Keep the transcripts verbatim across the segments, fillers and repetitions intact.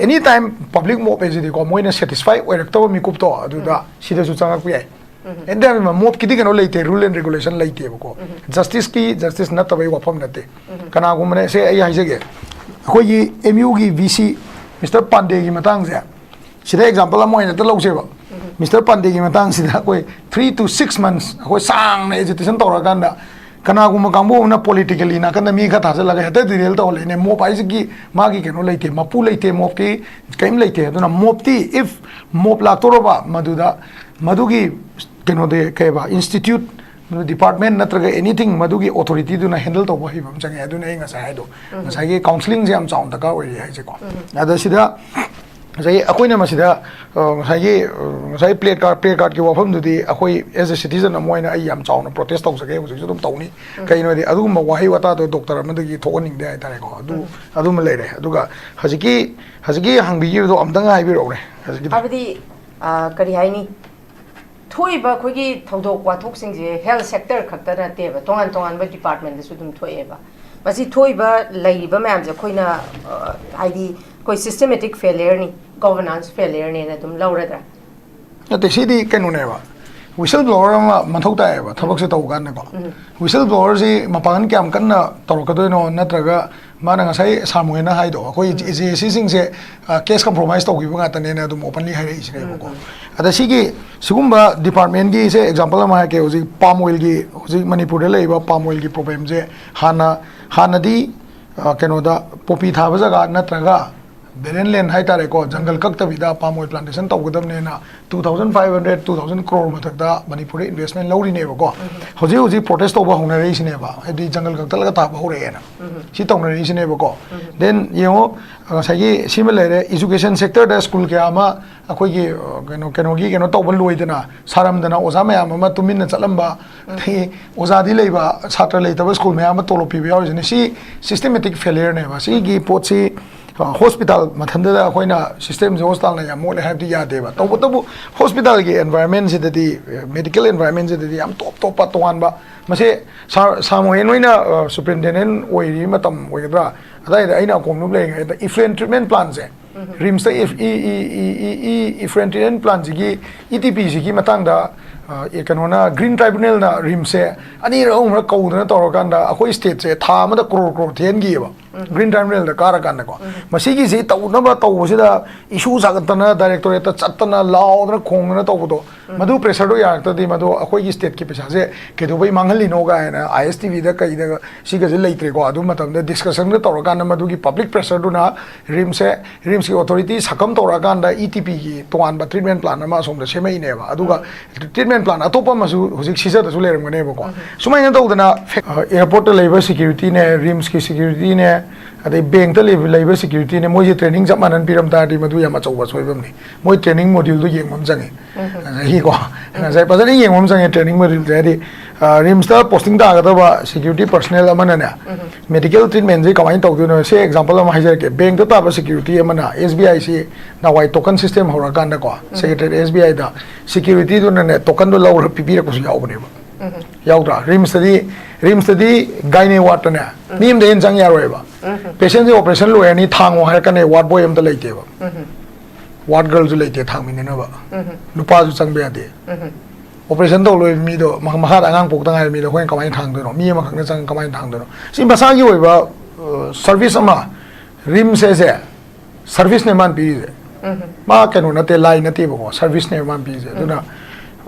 ꯑꯦꯅꯤ time public ꯃꯣꯞ ꯍꯥꯏꯁꯤꯗꯤꯀꯣ, ꯃꯣꯏꯅ satisfy ꯑꯣꯏꯔꯛꯇꯕ ꯃꯤꯀꯨꯞꯇꯣ ꯑꯗꯨꯗ ꯁꯤꯗꯁꯨ ꯆꯪꯉꯛꯄ ꯌꯥꯏ꯫ ꯑꯦꯟ ꯇꯥꯏꯝ ꯃꯣꯞꯀꯤꯗꯤ ꯀꯩꯅꯣ ꯂꯩꯇꯦ, ꯔꯨꯜ ꯑꯦꯟ ꯔꯤꯒꯨꯂꯦꯁꯟ ꯂꯩꯇꯦꯕꯀꯣ꯫ ꯖꯁꯇꯤꯁꯀꯤ ꯖꯁꯇꯤꯁ ꯅꯠꯇꯕꯒꯤ ꯋꯥꯐꯝ ꯅꯠꯇꯦ꯫ ꯀꯅꯥꯒꯨꯝꯕꯅ, ꯁꯦ ꯑꯩ ꯍꯥꯏꯖꯒꯦ, ꯑꯩꯈꯣꯏꯒꯤ ꯑꯦꯝ ꯌꯨꯒꯤ ꯚꯤ ꯁꯤ ꯃꯤꯁꯇꯔ ꯄꯥꯟꯗꯦꯒꯤ ꯃꯇꯥꯡꯁꯦ, ꯁꯤꯗ ꯑꯦꯛꯖꯥꯝꯄꯜ ꯑꯃ ꯑꯣꯏꯅ ꯍꯦꯛꯇ ꯂꯧꯁꯦꯕ꯫ ꯃꯤꯁꯇꯔ ꯄꯥꯟꯗꯦꯒꯤ ꯃꯇꯥꯡꯁꯤꯗ ꯑꯩꯈꯣꯏ ꯊ꯭ꯔꯤ ꯇꯨ ꯁꯤꯛꯁ ꯃꯟꯊꯁ ꯑꯩꯈꯣꯏ ꯁꯥꯡꯅ ꯑꯦꯖꯤꯇꯦꯁꯟ ꯇꯧꯔꯀꯥꯟꯗ, ꯀꯅꯥꯒꯨꯝꯕ ꯀꯥꯡꯕꯨ ꯑꯃꯅ ꯄꯣꯂꯤꯇꯤꯀꯦꯜꯂꯤ ꯅꯥꯀꯟꯗ ꯃꯤ ꯈꯔ ꯊꯥꯖꯤꯜꯂꯒ ꯍꯦꯛꯇ ꯗꯤꯔꯦꯜ ꯇꯧꯍꯜꯂꯛꯏꯅꯦ꯫ ꯃꯣꯞ ꯍꯥꯏꯁꯤꯒꯤ ꯃꯥꯒꯤ ꯀꯩꯅꯣ ꯂꯩꯇꯦ, ꯃꯄꯨ ꯂꯩꯇꯦ, ꯃꯣꯞꯀꯤ ꯀꯔꯤꯝ ꯂꯩꯇꯦ꯫ ꯑꯗꯨꯅ ꯃꯣꯞꯇꯤ, ꯏꯐ ꯃꯣꯞ ꯂꯥꯛꯇꯧꯔꯕ ꯃꯗꯨꯗ, ꯃꯗꯨꯒꯤ ꯀꯩꯅꯣꯗꯤ ꯀꯩꯕ, ꯏꯟꯁꯇꯤꯇ꯭ꯌꯨꯠ, ꯗꯤꯄꯥꯔꯠꯃꯦꯟ ꯅꯠꯇ꯭ꯔꯒ ꯑꯦꯅꯤꯊꯤꯡ ꯃꯗꯨꯒꯤ ꯑꯣꯊꯣꯔꯤꯇꯤꯗꯨꯅ ꯍꯦꯟꯗꯜ ꯇꯧꯕ ꯍꯩꯕ ꯑꯃ ꯆꯪꯉꯦ꯫ ꯑꯗꯨꯅ ꯑꯩ ꯉꯁꯥꯏ ꯍꯥꯏꯗꯣ, ꯉꯁꯥꯏꯒꯤ ꯀꯥꯎꯟꯁꯤꯂꯤꯡꯁꯦ ꯌꯥꯝ ꯆꯥꯎꯅ ꯗꯔꯀꯥꯔ ꯑꯣꯏꯔꯤ ꯍꯥꯏꯁꯦꯀꯣ꯫ ꯑꯗ ꯁꯤꯗ ꯉꯁꯥꯏꯒꯤ ꯑꯩꯈꯣꯏꯅ ꯃꯁꯤꯗ, ꯑ, ꯉꯁꯥꯏꯒꯤ, ꯑ, ꯉꯁꯥꯏ ꯄ꯭ꯂꯦ ꯀꯥꯔꯠ, ꯄ꯭ꯂꯦ ꯀꯥꯔꯠꯀꯤ ꯋꯥꯐꯝꯗꯨꯗꯤ ꯑꯩꯈꯣꯏ as a citizen ꯑꯃ ꯑꯣꯏꯅ ꯑꯩ ꯌꯥꯝ ꯆꯥꯎꯅ ꯄ꯭ꯔꯣꯇꯦꯁ ꯇꯧꯖꯒꯦ, ꯍꯧꯖꯤꯛꯁꯨ ꯑꯗꯨꯝ ꯇꯧꯅꯤ꯫ ꯀꯩꯒꯤꯅꯣꯗꯤ ꯑꯗꯨꯒꯨꯝꯕ ꯋꯥꯍꯩ ꯋꯥꯇꯥꯗꯣ ꯗꯣꯛꯇꯔ ꯑꯃꯗꯒꯤ ꯊꯣꯛꯍꯟꯅꯤꯡꯗꯦ ꯍꯥꯏꯇꯥꯔꯦꯀꯣ꯫ ꯑꯗꯨ, ꯑꯗꯨꯃ ꯂꯩꯔꯦ꯫ ꯑꯗꯨꯒ ꯍꯧꯖꯤꯛꯀꯤ, ꯍꯧꯖꯤꯛꯀꯤ ꯍꯪꯕꯤꯈꯤꯕꯗꯣ ꯑꯝꯇꯪ ꯍꯥꯏꯕꯤꯔꯛꯎꯅꯦ, ꯍꯧꯖꯤꯛꯀꯤꯗꯣ꯫ ꯍꯥꯏꯕꯗꯤ, ꯑ, ꯀꯔꯤ ꯍꯥꯏꯅꯤ, ꯊꯣꯛꯏꯕ ꯑꯩꯈꯣꯏꯒꯤ ꯊꯧꯗꯣꯛ ꯋꯥꯊꯣꯛꯁꯤꯡꯁꯦ ꯍꯦꯜꯊ ꯁꯦꯛꯇꯔ ꯈꯛꯇ ꯅꯠꯇꯦꯕ, ꯇꯣꯉꯥꯟ ꯇꯣꯉꯥꯟꯕ ꯗꯤꯄꯥꯔꯠꯃꯦꯟꯗꯁꯨ ꯑꯗꯨꯝ ꯊꯣꯛꯑꯦꯕ꯫ ꯃꯁꯤ ꯊꯣꯛꯏꯕ, ꯂꯩꯔꯤꯕ ꯃꯌꯥꯝꯁꯦ ꯑꯩꯈꯣꯏꯅ, ꯑ, ꯍꯥꯏꯗꯤ ꯑꯩꯈꯣꯏ ꯁꯤꯁꯇꯦꯃꯦꯇꯤꯛ ꯐꯦꯂꯤꯌꯔꯅꯤ, ꯒꯣꯚꯔꯅꯥꯟꯁ ꯐꯦꯂꯤꯌꯔꯅꯦꯅ ꯑꯗꯨꯝ ꯂꯧꯔꯗ꯭ꯔꯥ? ꯅꯠꯇꯦ, ꯁꯤꯗꯤ ꯀꯩꯅꯣꯅꯦꯕ, ꯋꯤꯁꯜ ꯕ꯭ꯂꯣꯋꯔ ꯑꯃ ꯃꯊꯧ ꯇꯥꯏꯌꯦꯕ ꯊꯕꯛꯁꯦ ꯇꯧꯕ ꯀꯥꯟꯗꯀꯣ꯫ ꯋꯤꯁꯜ ꯕ꯭ꯂꯣꯋꯔꯁꯤ ꯃꯄꯥꯟ ꯀꯌꯥꯝ ꯀꯟꯅ ꯇꯧꯔꯛꯀꯗꯣꯏꯅꯣ, ꯅꯠꯇ꯭ꯔꯒ ꯃꯥꯅ ꯉꯁꯥꯏ ꯁꯥꯔ ꯃꯣꯍꯦꯟꯅ ꯍꯥꯏꯗꯣ, ꯑꯩꯈꯣꯏ ꯖꯦ ꯑꯦ ꯁꯤꯁꯤꯡꯁꯦ ꯀꯦꯁ ꯀꯝꯄ꯭ꯔꯣꯃꯥꯏꯁ ꯇꯧꯈꯤꯕ ꯉꯥꯛꯇꯅꯦꯅ ꯑꯗꯨꯝ ꯑꯣꯄꯟꯂꯤ ꯍꯥꯏꯔꯛꯏꯁꯤꯅꯦꯕꯀꯣ꯫ ꯑꯗ ꯁꯤꯒꯤ, ꯁꯤꯒꯨꯝꯕ ꯗꯤꯄꯥꯔꯠꯃꯦꯟꯒꯤꯁꯦ ꯑꯦꯛꯖꯥꯝꯄꯜ ꯑꯃ ꯍꯥꯏꯔꯛꯀꯦ꯫ ꯍꯧꯖꯤꯛ ꯄꯥꯝ ꯑꯣꯏꯜꯒꯤ, ꯍꯧꯖꯤꯛ ꯃꯅꯤꯄꯨꯔꯗ ꯂꯩꯔꯤꯕ ꯄꯥꯝ ꯑꯣꯏꯜꯒꯤ ꯄ꯭ꯔꯣꯕ꯭ꯂꯦꯝꯁꯦ ꯍꯥꯟꯅ, ꯍꯥꯟꯅꯗꯤ, ꯑ, ꯀꯩꯅꯣꯗ, ꯄꯣꯄꯤ ꯊꯥꯕ ꯖꯒꯥ ꯅꯠꯇ꯭ꯔꯒ ꯕꯦꯔꯦꯟ ꯂꯦꯟ ꯍꯥꯏꯇꯥꯔꯦꯀꯣ, ꯖꯪꯒꯜ ꯀꯛꯇꯕꯤꯗ ꯄꯥꯝ ꯑꯣꯏꯜ ꯄ꯭ꯂꯥꯟꯇꯦꯁꯟ ꯇꯧꯒꯗꯕꯅꯦꯅ two thousand five hundred, two thousand crore ꯃꯊꯛꯇ ꯃꯅꯤꯄꯨꯔꯗ ꯏꯟꯚꯦꯁꯃꯦꯟ ꯂꯧꯔꯤꯅꯦꯕꯀꯣ꯫ ꯍꯧꯖꯤꯛ ꯍꯧꯖꯤꯛ ꯄ꯭ꯔꯣꯇꯦꯁ ꯇꯧꯕ ꯍꯧꯅꯔꯛꯏꯁꯤꯅꯦꯕ, ꯍꯥꯏꯗꯤ ꯖꯪꯒꯜ ꯀꯛꯊꯠꯂꯒ ꯊꯥꯕ ꯍꯧꯔꯛꯑꯦꯅ꯫ ꯁꯤ ꯇꯧꯅꯔꯛꯏꯁꯤꯅꯦꯕꯀꯣ꯫ ꯗꯦꯟ ꯌꯦꯡꯉꯣ, ꯉꯁꯥꯏꯒꯤ ꯁꯤꯃ ꯂꯩꯔꯦ, ꯏꯖꯨꯀꯦꯁꯟ ꯁꯦꯛꯇꯔꯗ ꯁ꯭ꯀꯨꯜ ꯀꯌꯥ ꯑꯃ ꯑꯩꯈꯣꯏꯒꯤ, ꯑ, ꯀꯩꯅꯣ, ꯀꯩꯅꯣꯒꯤ ꯀꯩꯅꯣ ꯇꯧꯕ ꯂꯣꯏꯗꯅ, ꯁꯥꯔꯝꯗꯅ ꯑꯣꯖꯥ ꯃꯌꯥꯝ ꯑꯃ ꯇꯨꯃꯤꯟꯅ ꯆꯠꯂꯝꯕ, ꯑꯗꯒꯤ ꯑꯣꯖꯥꯗꯤ ꯂꯩꯕ, ꯁꯥꯇ꯭ꯔ ꯂꯩꯇꯕ ꯁ꯭ꯀꯨꯜ ꯃꯌꯥꯝ ꯑꯃ ꯇꯣꯂꯣꯞ ꯄꯤꯕ ꯌꯥꯎꯔꯤꯁꯤꯅꯦ꯫ ꯁꯤ ꯁꯤꯁꯇꯦꯃꯦꯇꯤꯛ ꯐꯦꯂꯤꯌꯔꯅꯦꯕ꯫ ꯁꯤꯒꯤ ꯄꯣꯠꯁꯤ, ꯑ, ꯍꯣꯁꯄꯤꯇꯥꯜ ꯃꯊꯟꯇꯗ ꯑꯩꯈꯣꯏꯅ ꯁꯤꯁꯇꯦꯝꯁꯦ ꯍꯣꯁꯄꯤꯇꯥꯜꯅ ꯌꯥꯝ ꯃꯣꯠꯂꯦ ꯍꯥꯏꯕꯗꯤ ꯌꯥꯗꯦꯕ꯫ ꯇꯧꯕꯇꯕꯨ ꯍꯣꯁꯄꯤꯇꯥꯜꯒꯤ ꯑꯦꯟꯚꯥꯏꯔꯟꯃꯦꯟꯁꯤꯗꯗꯤ, ꯃꯦꯗꯤꯀꯦꯜ ꯑꯦꯟꯚꯥꯏꯔꯟꯃꯦꯟꯁꯤꯗꯗꯤ ꯌꯥꯝ ꯇꯣꯞ ꯇꯣꯞꯄ ꯇꯣꯉꯥꯟꯕ, ꯃꯁꯦ ꯁꯥꯔ, ꯁꯥꯔ ꯃꯣꯍꯦꯟ ꯍꯣꯏꯅ, ꯑ, ꯁꯨꯄ꯭ꯔꯤꯟꯇꯦꯟꯗꯦꯟ ꯑꯣꯏꯔꯤ ꯃꯇꯝ ꯑꯣꯏꯒꯗ꯭ꯔꯥ, ꯑꯗꯥꯏꯗ ꯑꯩꯅ ꯑꯀꯣꯝꯂꯨꯞ ꯂꯩꯔꯤꯉꯩꯗ ꯏꯐ꯭ꯂꯨꯑꯦꯟ ꯇ꯭ꯔꯤꯠꯃꯦꯟ ꯄ꯭ꯂꯥꯟꯁꯦ ꯔꯤꯝꯁꯇ ꯏꯐ- E- E- E- E- E- ꯏꯐ꯭ꯔꯦꯟ treatment ꯄ꯭ꯂꯥꯟꯁꯤꯒꯤ E T ꯄꯤꯁꯤꯒꯤ ꯃꯇꯥꯡꯗ ꯑ, ꯑꯦ, ꯀꯩꯅꯣꯅ ꯒ꯭ꯔꯤꯟ ꯇ꯭ꯔꯥꯏꯕꯨꯅꯦꯜꯅ ꯔꯤꯝꯁꯁꯦ ꯑꯅꯤꯔꯛ ꯑꯍꯨꯝꯔꯛ ꯀꯧꯗꯅ ꯇꯧꯔꯀꯥꯟꯗ ꯑꯩꯈꯣꯏ ꯁ꯭ꯇꯦꯠꯁꯦ ꯊꯥ ꯑꯃꯗ ꯀ꯭ꯔꯣꯔ ꯀ꯭ꯔꯣꯔ ꯊꯤꯍꯟꯈꯤꯑꯕ꯫ ꯒ꯭ꯔꯤꯟ ꯇ꯭ꯔꯥꯏꯕꯨꯅꯦꯜꯗ ꯀꯥꯔꯀꯥꯟꯗꯀꯣ, ꯃꯁꯤꯒꯤꯁꯤ ꯇꯧꯅꯕ ꯇꯧꯕꯁꯤꯗ ꯏꯁꯨ ꯁꯥꯒꯠꯇꯅ ꯗꯥꯏꯔꯦꯛꯇꯣꯔꯦꯠꯇ ꯆꯠꯇꯅ ꯂꯥꯎꯗꯅ ꯈꯣꯡꯗꯅ ꯇꯧꯕꯗꯣ, ꯃꯗꯨ ꯄ꯭ꯔꯦꯁꯔꯗꯣ ꯌꯥꯔꯛꯇ꯭ꯔꯗꯤ ꯃꯗꯨ ꯑꯩꯈꯣꯏꯒꯤ ꯁ꯭ꯇꯦꯠꯀꯤ ꯄꯩꯁꯥꯁꯦ ꯀꯩꯗꯧꯕꯩ ꯃꯥꯡꯍꯜꯂꯤꯅꯣ ꯀꯥꯏꯅ ꯑꯥꯏ ꯑꯦꯁ ꯇꯤ ꯚꯤꯗ ꯀꯩꯗ ꯁꯤꯒꯁꯦ ꯂꯩꯇ꯭ꯔꯦꯀꯣ꯫ ꯑꯗꯨ ꯃꯇꯝꯗ ꯗꯤꯁꯀꯁꯟꯒ ꯇꯧꯔꯀꯥꯟꯗ ꯃꯗꯨꯒꯤ ꯄꯕ꯭ꯂꯤꯛ ꯄ꯭ꯔꯦꯁꯔꯗꯨꯅ ꯔꯤꯝꯁꯁꯦ, ꯔꯤꯝꯁꯀꯤ ꯑꯣꯊꯣꯔꯤꯇꯤ ꯁꯛꯀꯝ ꯇꯧꯔꯛꯑꯀꯥꯟꯗ ꯏ ꯇꯤ ꯄꯤꯒꯤ ꯇꯣꯉꯥꯟꯕ ꯇ꯭ꯔꯤꯠꯃꯦꯟ ꯄ꯭ꯂꯥꯟ ꯑꯃ ꯑꯁꯣꯝꯗ ꯁꯦꯝꯃꯛꯏꯅꯦꯕ꯫ ꯑꯗꯨꯒ ꯇ꯭ꯔꯤꯠꯃꯦꯟ ꯄ꯭ꯂꯥꯟ ꯑꯇꯣꯞꯄ ꯑꯃꯁꯨ ꯍꯧꯖꯤꯛ ꯁꯤꯖꯗꯁꯨ ꯂꯩꯔꯝꯒꯅꯦꯕꯀꯣ꯫ ꯁꯨꯃꯥꯏꯅ ꯇꯧꯗꯅ ꯐꯦ- ꯑ, ꯑꯦꯌꯥꯔꯄꯣꯔꯠꯇ ꯂꯩꯕ ꯁꯦꯀ꯭ꯌꯨꯔꯤꯇꯤꯅꯦ, ꯔꯤꯝꯁꯀꯤ ꯁꯦꯀ꯭ꯌꯨꯔꯤꯇꯤꯅꯦ, ꯑꯗꯩ ꯕꯦꯡꯛꯇ ꯂꯩꯕ, ꯂꯩꯕ ꯁꯦꯀ꯭ꯌꯨꯔꯤꯇꯤꯅꯦ, ꯃꯣꯏꯁꯦ ꯇ꯭ꯔꯦꯅꯤꯡ ꯆꯞ ꯃꯥꯟꯅꯅ ꯄꯤꯔꯝ ꯇꯥꯔꯗꯤ ꯃꯗꯨ ꯌꯥꯝ ꯑꯆꯧꯕ ꯑꯁꯣꯏꯕ ꯑꯃꯅꯤ꯫ ꯃꯣꯏ ꯇ꯭ꯔꯦꯅꯤꯡ ꯃꯣꯗ꯭ꯌꯨꯜꯗꯣ ꯌꯦꯡꯕ ꯑꯃ ꯆꯪꯉꯤ꯫ ꯉꯁꯥꯏꯒꯤꯀꯣ, ꯉꯁꯥꯏ ꯐꯖꯅ ꯌꯦꯡꯕ ꯑꯃ ꯆꯪꯉꯦ ꯇ꯭ꯔꯦꯅꯤꯡ ꯃꯣꯗ꯭ꯌꯨꯜꯁꯦ꯫ ꯍꯥꯏꯗꯤ, ꯑ, ꯔꯤꯝꯁꯇ ꯄꯣꯁꯇꯤꯡ ꯇꯥꯒꯗꯕ ꯁꯦꯀ꯭ꯌꯨꯔꯤꯇꯤ ꯄꯔꯁꯅꯦꯜ ꯑꯃꯅꯅꯦ, ꯃꯦꯗꯤꯀꯦꯜ ꯇ꯭ꯔꯤꯠꯃꯦꯟꯁꯦ ꯀꯃꯥꯏꯅ ꯇꯧꯗꯣꯏꯅꯣ? ꯁꯤ ꯑꯦꯛꯖꯥꯝꯄꯜ ꯑꯃ ꯍꯥꯏꯖꯔꯛꯀꯦ꯫ ꯕꯦꯡꯛꯇ ꯇꯥꯕ ꯁꯦꯀ꯭ꯌꯨꯔꯤꯇꯤ ꯑꯃꯅ, ꯑꯦꯁ ꯕꯤ ꯑꯥꯏꯁꯤ ꯅꯍꯥꯟꯋꯥꯏ ꯇꯣꯀꯟ ꯁꯤꯁꯇꯦꯝ ꯍꯧꯔꯀꯥꯟꯗꯀꯣ, ꯁꯦꯀ꯭ꯔꯦꯇꯔꯤ ꯑꯦꯁ ꯕꯤ ꯑꯥꯏꯗ ꯁꯦꯀ꯭ꯌꯨꯔꯤꯇꯤꯗꯨꯅꯅꯦ ꯇꯣꯀꯟꯗꯣ ꯂꯧꯔ ꯄꯤꯕꯤꯔꯛꯄꯁꯨ ꯌꯥꯎꯕꯅꯦꯕ꯫ ꯌꯥꯎꯗ꯭ꯔꯥ? ꯔꯤꯝꯁꯇꯗꯤ, ꯔꯤꯝꯁꯇꯗꯤ ꯒꯥꯏꯅꯦ ꯋꯥꯔꯗꯇꯅꯦ ꯃꯤ ꯑꯃꯗ ꯍꯦꯟꯅ ꯆꯪ ꯌꯥꯔꯣꯏꯕ꯫ ꯄꯦꯁꯦꯟꯁꯦ ꯑꯣꯄꯔꯦꯁꯟ ꯂꯣꯏꯔꯅꯤ, ꯊꯥꯡꯉꯣ ꯍꯥꯏꯔꯛꯀꯅꯤ, ꯋꯥꯔꯗ ꯕꯣꯏ ꯑꯝꯇ ꯂꯩꯇꯦꯕ꯫ ꯋꯥꯔꯗ ꯒꯔꯜꯁꯨ ꯂꯩꯇꯦ ꯊꯥꯡꯃꯤꯟꯅꯅꯕ꯫ ꯅꯨꯄꯥꯁꯨ ꯆꯪꯕ ꯌꯥꯗꯦ꯫ ꯑꯣꯄꯔꯦꯁꯟ ꯇꯧ ꯂꯣꯏꯕ ꯃꯤꯗꯣ, ꯃꯈ-, ꯃꯈꯥꯗ ꯑꯉꯥꯡ ꯄꯣꯛꯇ ꯉꯥꯏꯕ ꯃꯤꯗꯣ ꯑꯩꯈꯣꯏꯅ ꯀꯃꯥꯏꯅ ꯊꯥꯡꯗꯣꯏꯅꯣ? ꯃꯤ ꯑꯃꯈꯛꯅ ꯆꯪꯉ ꯀꯃꯥꯏꯅ ꯊꯥꯡꯗꯣꯏꯅꯣ? ꯁꯤ ꯃꯁꯥꯒꯤ ꯑꯣꯏꯕ, ꯑ, ꯁꯔꯚꯤꯁ ꯑꯃ, ꯔꯤꯝꯁ ꯍꯥꯏꯁꯦ ꯁꯔꯚꯤꯁꯅꯦ ꯃꯥꯅ ꯄꯤꯔꯤꯁꯦ꯫ ꯃꯥ ꯀꯩꯅꯣ ꯅꯠꯇꯦ, ꯂꯥꯏ ꯅꯠꯇꯦꯕꯀꯣ, ꯁꯔꯚꯤꯁꯅꯦ ꯃꯥꯅ ꯄꯤꯔꯤꯁꯦ꯫ ꯑꯗꯨꯅ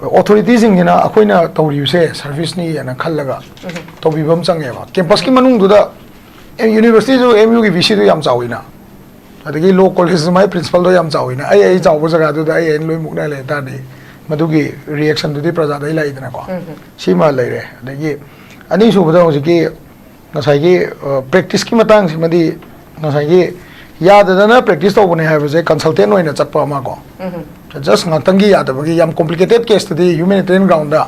ꯑꯣꯊꯣꯔꯤꯇꯤꯁꯤꯡꯁꯤꯅ ꯑꯩꯈꯣꯏꯅ ꯇꯧꯔꯤꯕꯁꯦ ꯁꯔꯚꯤꯁꯅꯤꯅ ꯈꯜꯂꯒ ꯇꯧꯕꯤꯕ ꯑꯃ ꯆꯪꯉꯦꯕ꯫ ꯀꯦꯝꯄꯁꯀꯤ ꯃꯅꯨꯡꯗꯨꯗ, ꯑꯦ, ꯌꯨꯅꯤꯚꯔꯁꯤꯇꯤꯁꯨ, ꯑꯦꯝ ꯌꯨꯒꯤ ꯚꯤ ꯁꯤꯗꯨ ꯌꯥꯝ ꯆꯥꯎꯋꯤꯅ, ꯑꯗꯒꯤ ꯂꯣ ꯀꯣꯂꯦꯖ ꯃꯥꯏ ꯄ꯭ꯔꯤꯟꯁꯤꯄꯜꯗꯣ ꯌꯥꯝ ꯆꯥꯎꯋꯤꯅ, ꯑꯩ, ꯑꯩ ꯆꯥꯎꯕ ꯖꯒꯥꯗꯨꯗ ꯑꯩ, ꯑꯩꯅ ꯂꯣꯏ ꯃꯨꯛꯅ ꯂꯩ ꯇꯥꯔꯗꯤ ꯃꯗꯨꯒꯤ ꯔꯤꯌꯦꯛꯁꯟꯗꯨꯗꯤ ꯄ꯭ꯔꯖꯥꯗꯩ ꯂꯥꯛꯏꯗꯅꯀꯣ꯫ ꯁꯤꯃ ꯂꯩꯔꯦ꯫ ꯑꯗꯒꯤ ꯑꯅꯤꯁꯨꯕꯗ ꯍꯧꯖꯤꯛꯀꯤ ꯉꯁꯥꯏꯒꯤ, ꯑ, ꯄ꯭ꯔꯦꯛꯇꯤꯁꯀꯤ ꯃꯇꯥꯡꯁꯤꯃꯗꯤ ꯉꯁꯥꯏꯒꯤ ꯌꯥꯗꯗꯅ ꯄ꯭ꯔꯦꯛꯇꯤꯁ ꯇꯧꯕꯅꯦ ꯍꯥꯏꯕꯁꯦ ꯀꯟꯁꯜꯇꯦꯟ ꯑꯣꯏꯅ ꯆꯠꯄ ꯑꯃ ꯀꯣ, ꯖꯁ ꯉꯥꯛꯇꯪꯒꯤ ꯌꯥꯗꯕꯒꯤ, ꯌꯥꯝ ꯀꯣꯝꯄ꯭ꯂꯤꯀꯦꯇꯦꯠ ꯀꯦꯁꯇꯗꯤ ꯍ꯭ꯌꯨꯃꯦꯅꯤꯇꯦꯔꯤꯌꯟ ꯒ꯭ꯔꯥꯎꯟꯗ,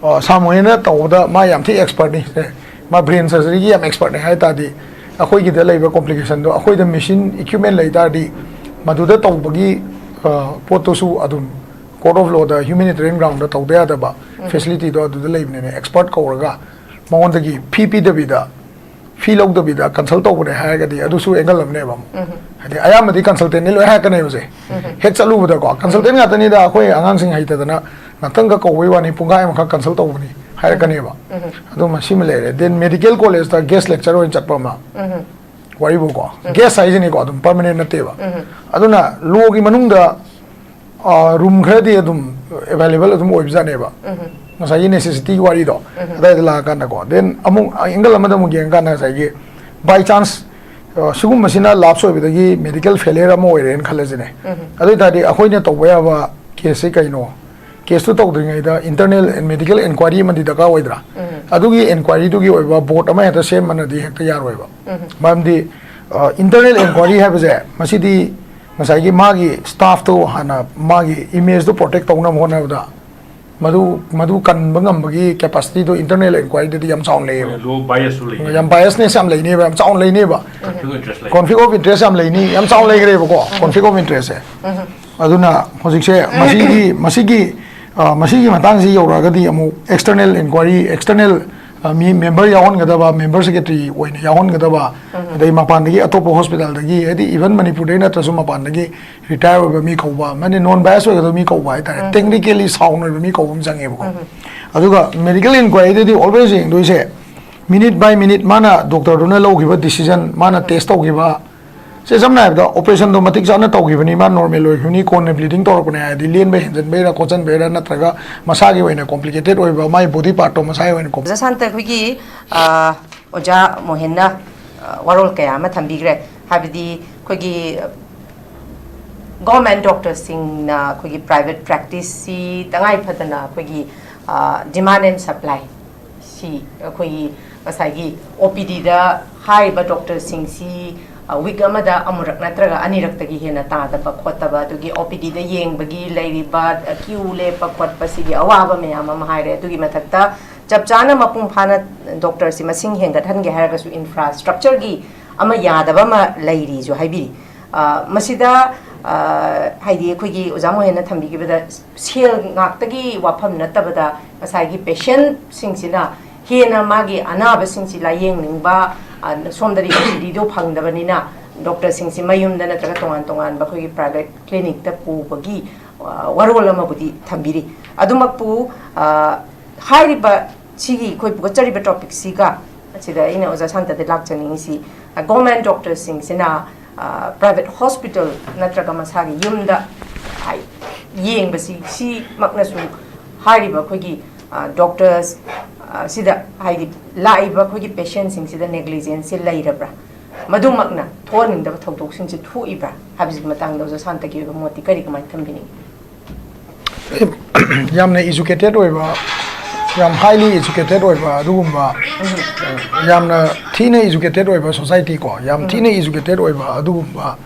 ꯑ, ꯁꯥꯃꯨ ꯍꯣꯏꯅ ꯇꯧꯕꯗ ꯃꯥ ꯌꯥꯝ ꯊꯤ ꯑꯦꯛꯁꯄꯔꯠꯅꯤ꯫ ꯃꯥ ꯕ꯭ꯔꯦꯟ ꯁꯔꯖꯔꯤꯒꯤ ꯌꯥꯝ ꯑꯦꯛꯁꯄꯔꯠꯅꯤ ꯍꯥꯏ ꯇꯥꯔꯗꯤ, ꯑꯩꯈꯣꯏꯒꯤꯗ ꯂꯩꯕ ꯀꯣꯝꯄ꯭ꯂꯤꯀꯦꯁꯟꯗꯣ, ꯑꯩꯈꯣꯏꯗ ꯃꯦꯁꯤꯟ ꯏꯀ꯭ꯋꯤꯞꯃꯦꯟ ꯂꯩ ꯇꯥꯔꯗꯤ ꯃꯗꯨꯗ ꯇꯧꯕꯒꯤ, ꯑ, ꯄꯣꯠꯇꯨꯁꯨ ꯑꯗꯨꯝ ꯀꯣꯔꯠ ꯑꯣꯐ ꯂꯣꯗ ꯍ꯭ꯌꯨꯃꯦꯅꯤꯇꯦꯔꯤꯌꯟ ꯒ꯭ꯔꯥꯎꯟꯗ ꯇꯧꯗ ꯌꯥꯗꯕ ꯐꯦꯁꯤꯂꯤꯇꯤꯗꯣ ꯑꯗꯨꯗ ꯂꯩꯕꯅꯤꯅ ꯑꯦꯛꯁꯄꯔꯠ ꯀꯧꯔꯒ ꯃꯉꯣꯟꯗꯒꯤ ꯐꯤ ꯄꯤꯗꯕꯤꯗ ꯐꯤ ꯂꯧꯗꯕꯤꯗ ꯀꯟꯁꯜ ꯇꯧꯕꯅꯦ ꯍꯥꯏꯔꯒꯗꯤ ꯑꯗꯨꯁꯨ ꯑꯦꯡꯒꯜ ꯑꯃꯅꯦꯕ ꯑꯃꯨꯛ꯫ ꯍꯥꯏꯗꯤ ꯑꯌꯥꯝꯕꯗꯤ ꯀꯟꯁꯜꯇꯦꯟꯅꯤ ꯂꯣꯏ ꯍꯥꯏꯔꯛꯀꯅꯦꯕꯁꯦ꯫ ꯍꯦꯛ ꯆꯠꯂꯨꯕꯗꯀꯣ ꯀꯟꯁꯜꯇꯦꯟ ꯉꯥꯛꯇꯅꯤꯗ, ꯑꯩꯈꯣꯏ ꯑꯉꯥꯡꯁꯤꯡ ꯍꯩꯇꯗꯅ ꯉꯥꯛꯇꯪꯒ ꯀꯧꯕꯩ ꯋꯥꯅꯤ, ꯄꯨꯡꯈꯥꯏ ꯑꯃꯈꯛ ꯀꯟꯁꯜ ꯇꯧꯕꯅꯤ ꯍꯥꯏꯔꯛꯀꯅꯦꯕ꯫ ꯑꯗꯨ ꯃꯁꯤꯃ ꯂꯩꯔꯦ꯫ ꯗꯦꯟ ꯃꯦꯗꯤꯀꯦꯜ ꯀꯣꯂꯦꯖꯇ ꯒꯦꯁ ꯂꯦꯛꯆꯔ ꯑꯣꯏꯅ ꯆꯠꯄ ꯑꯃ, ꯋꯥꯔꯤꯕꯨꯀꯣ, ꯒꯦꯁ ꯍꯥꯏꯁꯤꯅꯤꯀꯣ, ꯑꯗꯨꯝ ꯄꯔꯃꯅꯦꯟ ꯅꯠꯇꯦꯕ꯫ ꯑꯗꯨꯅ ꯂꯣꯒꯤ ꯃꯅꯨꯡꯗ ꯔꯨꯝ ꯈꯔꯗꯤ ꯑꯗꯨꯝ ꯑꯦꯕꯥꯏꯂꯦꯕꯜ ꯑꯗꯨꯝ ꯑꯣꯏꯕꯖꯥꯠꯅꯦꯕ, ꯉꯁꯥꯏꯒꯤ ꯅꯦꯁꯦꯁꯤꯇꯤꯒꯤ ꯋꯥꯔꯤꯗꯣ꯫ ꯑꯗꯥꯏꯗ ꯂꯥꯛꯑꯀꯥꯟꯗꯀꯣ, ꯗꯦꯟ ꯑꯃꯨꯛ ꯑꯦꯡꯒꯜ ꯑꯃꯗ ꯑꯃꯨꯛ ꯌꯦꯡꯉꯀꯥꯟꯗ ꯉꯁꯥꯏꯒꯤ ꯕꯥꯏ ꯆꯥꯟꯁ ꯁꯤꯒꯨꯝꯕꯁꯤꯅ ꯂꯥꯞꯁ ꯑꯣꯏꯕꯗꯒꯤ ꯃꯦꯗꯤꯀꯦꯜ ꯐꯦꯂꯤꯌꯔ ꯑꯃ ꯑꯣꯏꯔꯦꯅ ꯈꯜꯂꯁꯤꯅꯦ꯫ ꯑꯗꯨ ꯑꯣꯏ ꯇꯥꯔꯗꯤ ꯑꯩꯈꯣꯏꯅ ꯇꯧꯕ ꯌꯥꯕ ꯀꯦꯁꯁꯤ ꯀꯩꯅꯣ? ꯀꯦꯁꯇꯨ ꯇꯧꯗ꯭ꯔꯤꯉꯩꯗ ꯏꯟꯇꯔꯅꯦꯜ ꯃꯦꯗꯤꯀꯦꯜ ꯏꯟꯀ꯭ꯋꯥꯏꯔꯤ ꯑꯃꯗꯤ ꯗꯔꯀꯥꯔ ꯑꯣꯏꯗ꯭ꯔꯥ? ꯑꯗꯨꯒꯤ ꯏꯟꯀ꯭ꯋꯥꯏꯔꯤꯗꯨꯒꯤ ꯑꯣꯏꯕ ꯕꯣꯔꯗ ꯑꯃ ꯍꯦꯛꯇ ꯁꯦꯝꯕꯅꯗꯤ ꯍꯦꯛꯇ ꯌꯥꯔꯣꯏꯕ꯫ ꯃꯔꯝꯗꯤ ꯏꯟꯇꯔꯅꯦꯜ ꯏꯟꯀ꯭ꯋꯥꯏꯔꯤ ꯍꯥꯏꯕꯁꯦ, ꯃꯁꯤꯗꯤ ꯉꯁꯥꯏꯒꯤ ꯃꯥꯒꯤ ꯁ꯭ꯇꯥꯐꯇꯣ ꯍꯥꯟꯅ ꯃꯥꯒꯤ ꯏꯃꯦꯖꯇꯣ ꯄ꯭ꯔꯣꯇꯦꯛ ꯇꯧꯅꯕ ꯍꯣꯠꯅꯕꯗ ꯃꯗꯨ, ꯃꯗꯨ ꯀꯟꯕ ꯉꯝꯕꯒꯤ ꯀꯦꯄꯥꯁꯤꯇꯤꯗꯣ ꯏꯟꯇꯔꯅꯦꯜ ꯏꯟꯀ꯭ꯋꯥꯏꯔꯤꯗꯗꯤ ꯌꯥꯝ ꯆꯥꯎꯅ ꯂꯩꯌꯦꯕ꯫ ꯂꯣ ꯕꯥꯏꯁꯁꯨ ꯂꯩ꯫ ꯌꯥꯝ ꯕꯥꯏꯁꯅꯦꯁ ꯌꯥꯝ ꯂꯩꯅꯦꯕ, ꯌꯥꯝ ꯆꯥꯎꯅ ꯂꯩꯅꯦꯕꯀꯣ꯫ ꯀꯟꯐ꯭ꯂꯤꯛ ꯑꯣꯐ ꯏꯟꯇꯔꯦꯁ ꯂꯩ꯫ ꯀꯣꯟꯐ꯭ꯂꯤꯛ ꯑꯣꯐ ꯏꯟꯇꯔꯦꯁ ꯌꯥꯝ ꯂꯩꯅꯤ, ꯌꯥꯝ ꯆꯥꯎꯅ ꯂꯩꯈ꯭ꯔꯦꯕꯀꯣ ꯀꯣꯟꯐ꯭ꯂꯤꯛ ꯑꯣꯐ ꯏꯟꯇꯔꯦꯁꯁꯦ꯫ ꯑꯗꯨꯅ ꯍꯧꯖꯤꯛꯁꯦ ꯃꯁꯤꯒꯤ, ꯃꯁꯤꯒꯤ, ꯑ, ꯃꯁꯤꯒꯤ ꯃꯇꯥꯡꯁꯤ ꯌꯧꯔꯛꯑꯒꯗꯤ ꯑꯃꯨꯛ ꯑꯦꯛꯁꯇꯔꯅꯦꯜ ꯏꯟꯀ꯭ꯋꯥꯏꯔꯤ, ꯑꯦꯛꯁꯇꯔꯅꯦꯜ, ꯑ, ꯃꯤ ꯃꯦꯝꯕꯔ ꯌꯥꯎꯍꯟꯒꯗꯕ, ꯃꯦꯝꯕꯔ ꯁꯦꯀ꯭ꯔꯦꯇꯔꯤ ꯑꯣꯏꯅ ꯌꯥꯎꯍꯟꯒꯗꯕ, ꯑꯗꯩ ꯃꯄꯥꯟꯗꯒꯤ ꯑꯇꯣꯞꯄ ꯍꯣꯁꯄꯤꯇꯥꯜꯗꯒꯤ, ꯍꯥꯏꯗꯤ ꯏꯚꯟ ꯃꯅꯤꯄꯨꯔꯗꯩ ꯅꯠꯇ꯭ꯔꯁꯨ ꯃꯄꯥꯟꯗꯒꯤ ꯔꯤꯇꯥꯌꯔ ꯑꯣꯏꯕ ꯃꯤ ꯀꯧꯕ, ꯃꯥꯅꯦ, ꯅꯣꯟ ꯕꯥꯏꯁ ꯑꯣꯏꯒꯗꯕ ꯃꯤ ꯀꯧꯕ ꯍꯥꯏꯇꯥꯔꯦ, ꯇꯦꯛꯅꯤꯀꯦꯂꯤ ꯁꯥꯎꯟ ꯑꯣꯏꯕ ꯃꯤ ꯀꯧꯕ ꯑꯃ ꯆꯪꯉꯦꯕꯀꯣ꯫ ꯑꯗꯨꯒ ꯃꯦꯗꯤꯀꯦꯜ ꯏꯟꯀ꯭ꯋꯥꯏꯔꯤꯗꯗꯤ ꯑꯣꯜꯋꯦꯁ ꯌꯦꯡꯗꯣꯏꯁꯦ ꯃꯤꯅꯤꯠ ꯕꯥꯏ ꯃꯤꯅꯤꯠ, ꯃꯥꯅ ꯗꯣꯛꯇꯔꯗꯨꯅ ꯂꯧꯈꯤꯕ ꯗꯤꯁꯤꯖꯟ, ꯃꯥꯅ ꯇꯦꯁ ꯇꯧꯈꯤꯕ, ꯁꯦ ꯁꯝꯅ ꯍꯥꯏꯔꯕꯗ ꯑꯣꯄꯔꯦꯁꯟꯗꯣ ꯃꯇꯤꯛ ꯆꯥꯅ ꯇꯧꯈꯤꯕꯅꯤ, ꯃꯥ ꯅꯣꯔꯃꯦꯜ ꯑꯣꯏꯈꯤꯕꯅꯤ, ꯀꯣꯟꯅ ꯕ꯭ꯂꯤꯗꯤꯡ ꯇꯧꯔꯛꯄꯅꯦ ꯍꯥꯏꯔꯗꯤ ꯂꯦꯟꯕ ꯍꯦꯟꯖꯟꯕꯩꯔꯥ ꯈꯣꯠꯆꯟꯕꯩꯔꯥ ꯅꯠꯇ꯭ꯔꯒ ꯃꯁꯥꯒꯤ ꯑꯣꯏꯅ ꯀꯣꯝꯄ꯭ꯂꯤꯀꯦꯇꯦꯠ ꯑꯣꯏꯕ, ꯃꯥꯒꯤ ꯕꯣꯗꯤ ꯄꯥꯔꯠꯇꯣ ꯃꯁꯥꯒꯤ ꯑꯣꯏꯅ ꯀꯣꯝ- ꯖꯁꯥꯟꯇ ꯑꯩꯈꯣꯏꯒꯤ ꯑ, ꯑꯣꯖꯥ ꯃꯣꯍꯦꯟꯅ ꯑ, ꯋꯥꯔꯣꯜ ꯀꯌꯥ ꯑꯃ ꯊꯝꯕꯤꯈ꯭ꯔꯦ꯫ ꯍꯥꯏꯕꯗꯤ ꯑꯩꯈꯣꯏꯒꯤ ꯒꯣꯔꯃꯦꯟ ꯗꯣꯛꯇꯔꯁꯤꯡꯅ ꯑꯩꯈꯣꯏꯒꯤ ꯄ꯭ꯔꯥꯏꯚꯦꯠ ꯄ꯭ꯔꯦꯛꯇꯤꯁꯁꯤ ꯇꯉꯥꯏ ꯐꯗꯅ ꯑꯩꯈꯣꯏꯒꯤ ꯗꯤꯃꯥꯟ ꯑꯦꯟ ꯁꯄ꯭ꯂꯥꯏ ꯁꯤ ꯑꯩꯈꯣꯏꯒꯤ ꯉꯁꯥꯏꯒꯤ ꯑꯣ ꯄꯤ ꯗꯤꯗ ꯍꯥꯏꯔꯤꯕ ꯗꯣꯛꯇꯔꯁꯤꯡꯁꯤ ꯋꯤꯛ ꯑꯃꯗ ꯑꯃꯨꯔꯛ ꯅꯠꯇ꯭ꯔꯒ ꯑꯅꯤꯔꯛꯇꯒꯤ ꯍꯦꯟꯅ ꯇꯥꯗꯕ ꯈꯣꯠꯇꯕ, ꯑꯗꯨꯒꯤ ꯑꯣ ꯄꯤ ꯗꯤꯗ ꯌꯦꯡꯕꯒꯤ ꯂꯩꯔꯤꯕ ꯀ꯭ꯌꯨ ꯂꯦꯞꯄ ꯈꯣꯠꯄ ꯁꯤꯒꯤ ꯑꯋꯥꯕ ꯃꯌꯥꯝ ꯑꯃ ꯍꯥꯏꯔꯦ꯫ ꯑꯗꯨꯒꯤ ꯃꯊꯛꯇ ꯆꯞ ꯆꯥꯅ ꯃꯄꯨꯡ ꯐꯥꯅ ꯗꯣꯛꯇꯔꯁꯤ ꯃꯁꯤꯡ ꯍꯦꯟꯒꯠꯍꯟꯒꯦ ꯍꯥꯏꯔꯒꯁꯨ ꯏꯟꯐ꯭ꯔꯥꯁ꯭ꯇ꯭ꯔꯛꯆꯔꯒꯤ ꯑꯃ ꯌꯥꯗꯕ ꯑꯃ ꯂꯩꯔꯤꯁꯨ ꯍꯥꯏꯕꯤꯔꯤ꯫ ꯑ, ꯃꯁꯤꯗ ꯑ, ꯍꯥꯏꯗꯤ ꯑꯩꯈꯣꯏꯒꯤ ꯑꯣꯖꯥ ꯃꯣꯍꯦꯟꯅ ꯊꯝꯕꯤꯈꯤꯕꯗ ꯁꯦꯜ ꯉꯥꯛꯇꯒꯤ ꯋꯥꯐꯝ ꯅꯠꯇꯕꯗ ꯉꯁꯥꯏꯒꯤ ꯄꯦꯁꯦꯟꯁꯤꯡꯁꯤꯅ ꯍꯦꯟꯅ ꯃꯥꯒꯤ ꯑꯅꯥꯕꯁꯤꯡꯁꯤ ꯂꯥꯌꯦꯡꯅꯤꯡꯕ, ꯑ, ꯁꯣꯝꯗꯗꯤ ꯁꯕꯁꯤꯗꯤꯗꯣ ꯐꯪꯗꯕꯅꯤꯅ ꯗꯣꯛꯇꯔꯁꯤꯡꯁꯤ ꯃꯌꯨꯝꯗ ꯅꯠꯇ꯭ꯔꯒ ꯇꯣꯉꯥꯟ ꯇꯣꯉꯥꯟꯕ ꯑꯩꯈꯣꯏꯒꯤ ꯄ꯭ꯔꯥꯏꯚꯦꯠ ꯀ꯭ꯂꯤꯅꯤꯛꯇ ꯄꯨꯕꯒꯤ, ꯑ, ꯋꯥꯔꯣꯜ ꯑꯃꯕꯨꯗꯤ ꯊꯝꯕꯤꯔꯤ꯫ ꯑꯗꯨꯃꯛꯄꯨ, ꯑ, ꯍꯥꯏꯔꯤꯕ ꯁꯤꯒꯤ ꯑꯩꯈꯣꯏ ꯄꯨꯒꯠꯆꯔꯤꯕ ꯇꯣꯄꯤꯛꯁꯤꯒ ꯑꯁꯤꯗ ꯑꯩꯅ ꯑꯣꯖꯥ ꯁꯥꯟꯇꯗ ꯂꯥꯛꯆꯅꯤꯡꯉꯤꯁꯤ, ꯑ, ꯒꯣꯔꯃꯦꯟ ꯗꯣꯛꯇꯔꯁꯤꯡꯁꯤꯅ, ꯑ, ꯄ꯭ꯔꯥꯏꯚꯦꯠ ꯍꯣꯁꯄꯤꯇꯥꯜ ꯅꯠꯇ꯭ꯔꯒ ꯃꯁꯥꯒꯤ ꯌꯨꯝꯗ, ꯍꯥꯏ, ꯌꯦꯡꯕꯁꯤ, ꯁꯤꯃꯛꯅꯁꯨ ꯍꯥꯏꯔꯤꯕ ꯑꯩꯈꯣꯏꯒꯤ, ꯑ, ꯗꯣꯛꯇꯔꯁ, ꯑ, ꯁꯤꯗ, ꯍꯥꯏꯗꯤ, ꯂꯥꯛꯏꯕ ꯑꯩꯈꯣꯏꯒꯤ ꯄꯦꯁꯦꯟꯁꯤꯡꯁꯤꯗ ꯅꯦꯒ꯭ꯂꯤꯖꯦꯟꯁꯁꯤ ꯂꯩꯔꯕ꯭ꯔꯥ? ꯃꯗꯨꯃꯛꯅ ꯊꯣꯛꯍꯟꯅꯤꯡꯗꯕ ꯊꯧꯗꯣꯛꯁꯤꯡꯁꯤ ꯊꯣꯛꯏꯕ꯭ꯔꯥ ꯍꯥꯏꯕꯁꯤꯒꯤ ꯃꯇꯥꯡꯗ ꯑꯣꯖꯥ ꯁꯥꯟꯇꯒꯤ ꯑꯣꯏꯕ ꯃꯣꯠꯇꯤ ꯀꯔꯤ, ꯀꯃꯥꯏꯅ ꯊꯝꯕꯤꯅꯤꯡꯉꯤ? ꯌꯥꯝꯅ educated ꯑꯣꯏꯕ, ꯌꯥꯝ highly educated ꯑꯣꯏꯕ ꯑꯗꯨꯒꯨꯝꯕ, ꯌꯥꯝꯅ ꯊꯤꯅ educated ꯑꯣꯏꯕ society ꯀꯣ, ꯌꯥꯝ ꯊꯤꯅ educated ꯑꯣꯏꯕ ꯑꯗꯨꯒꯨꯝꯕ,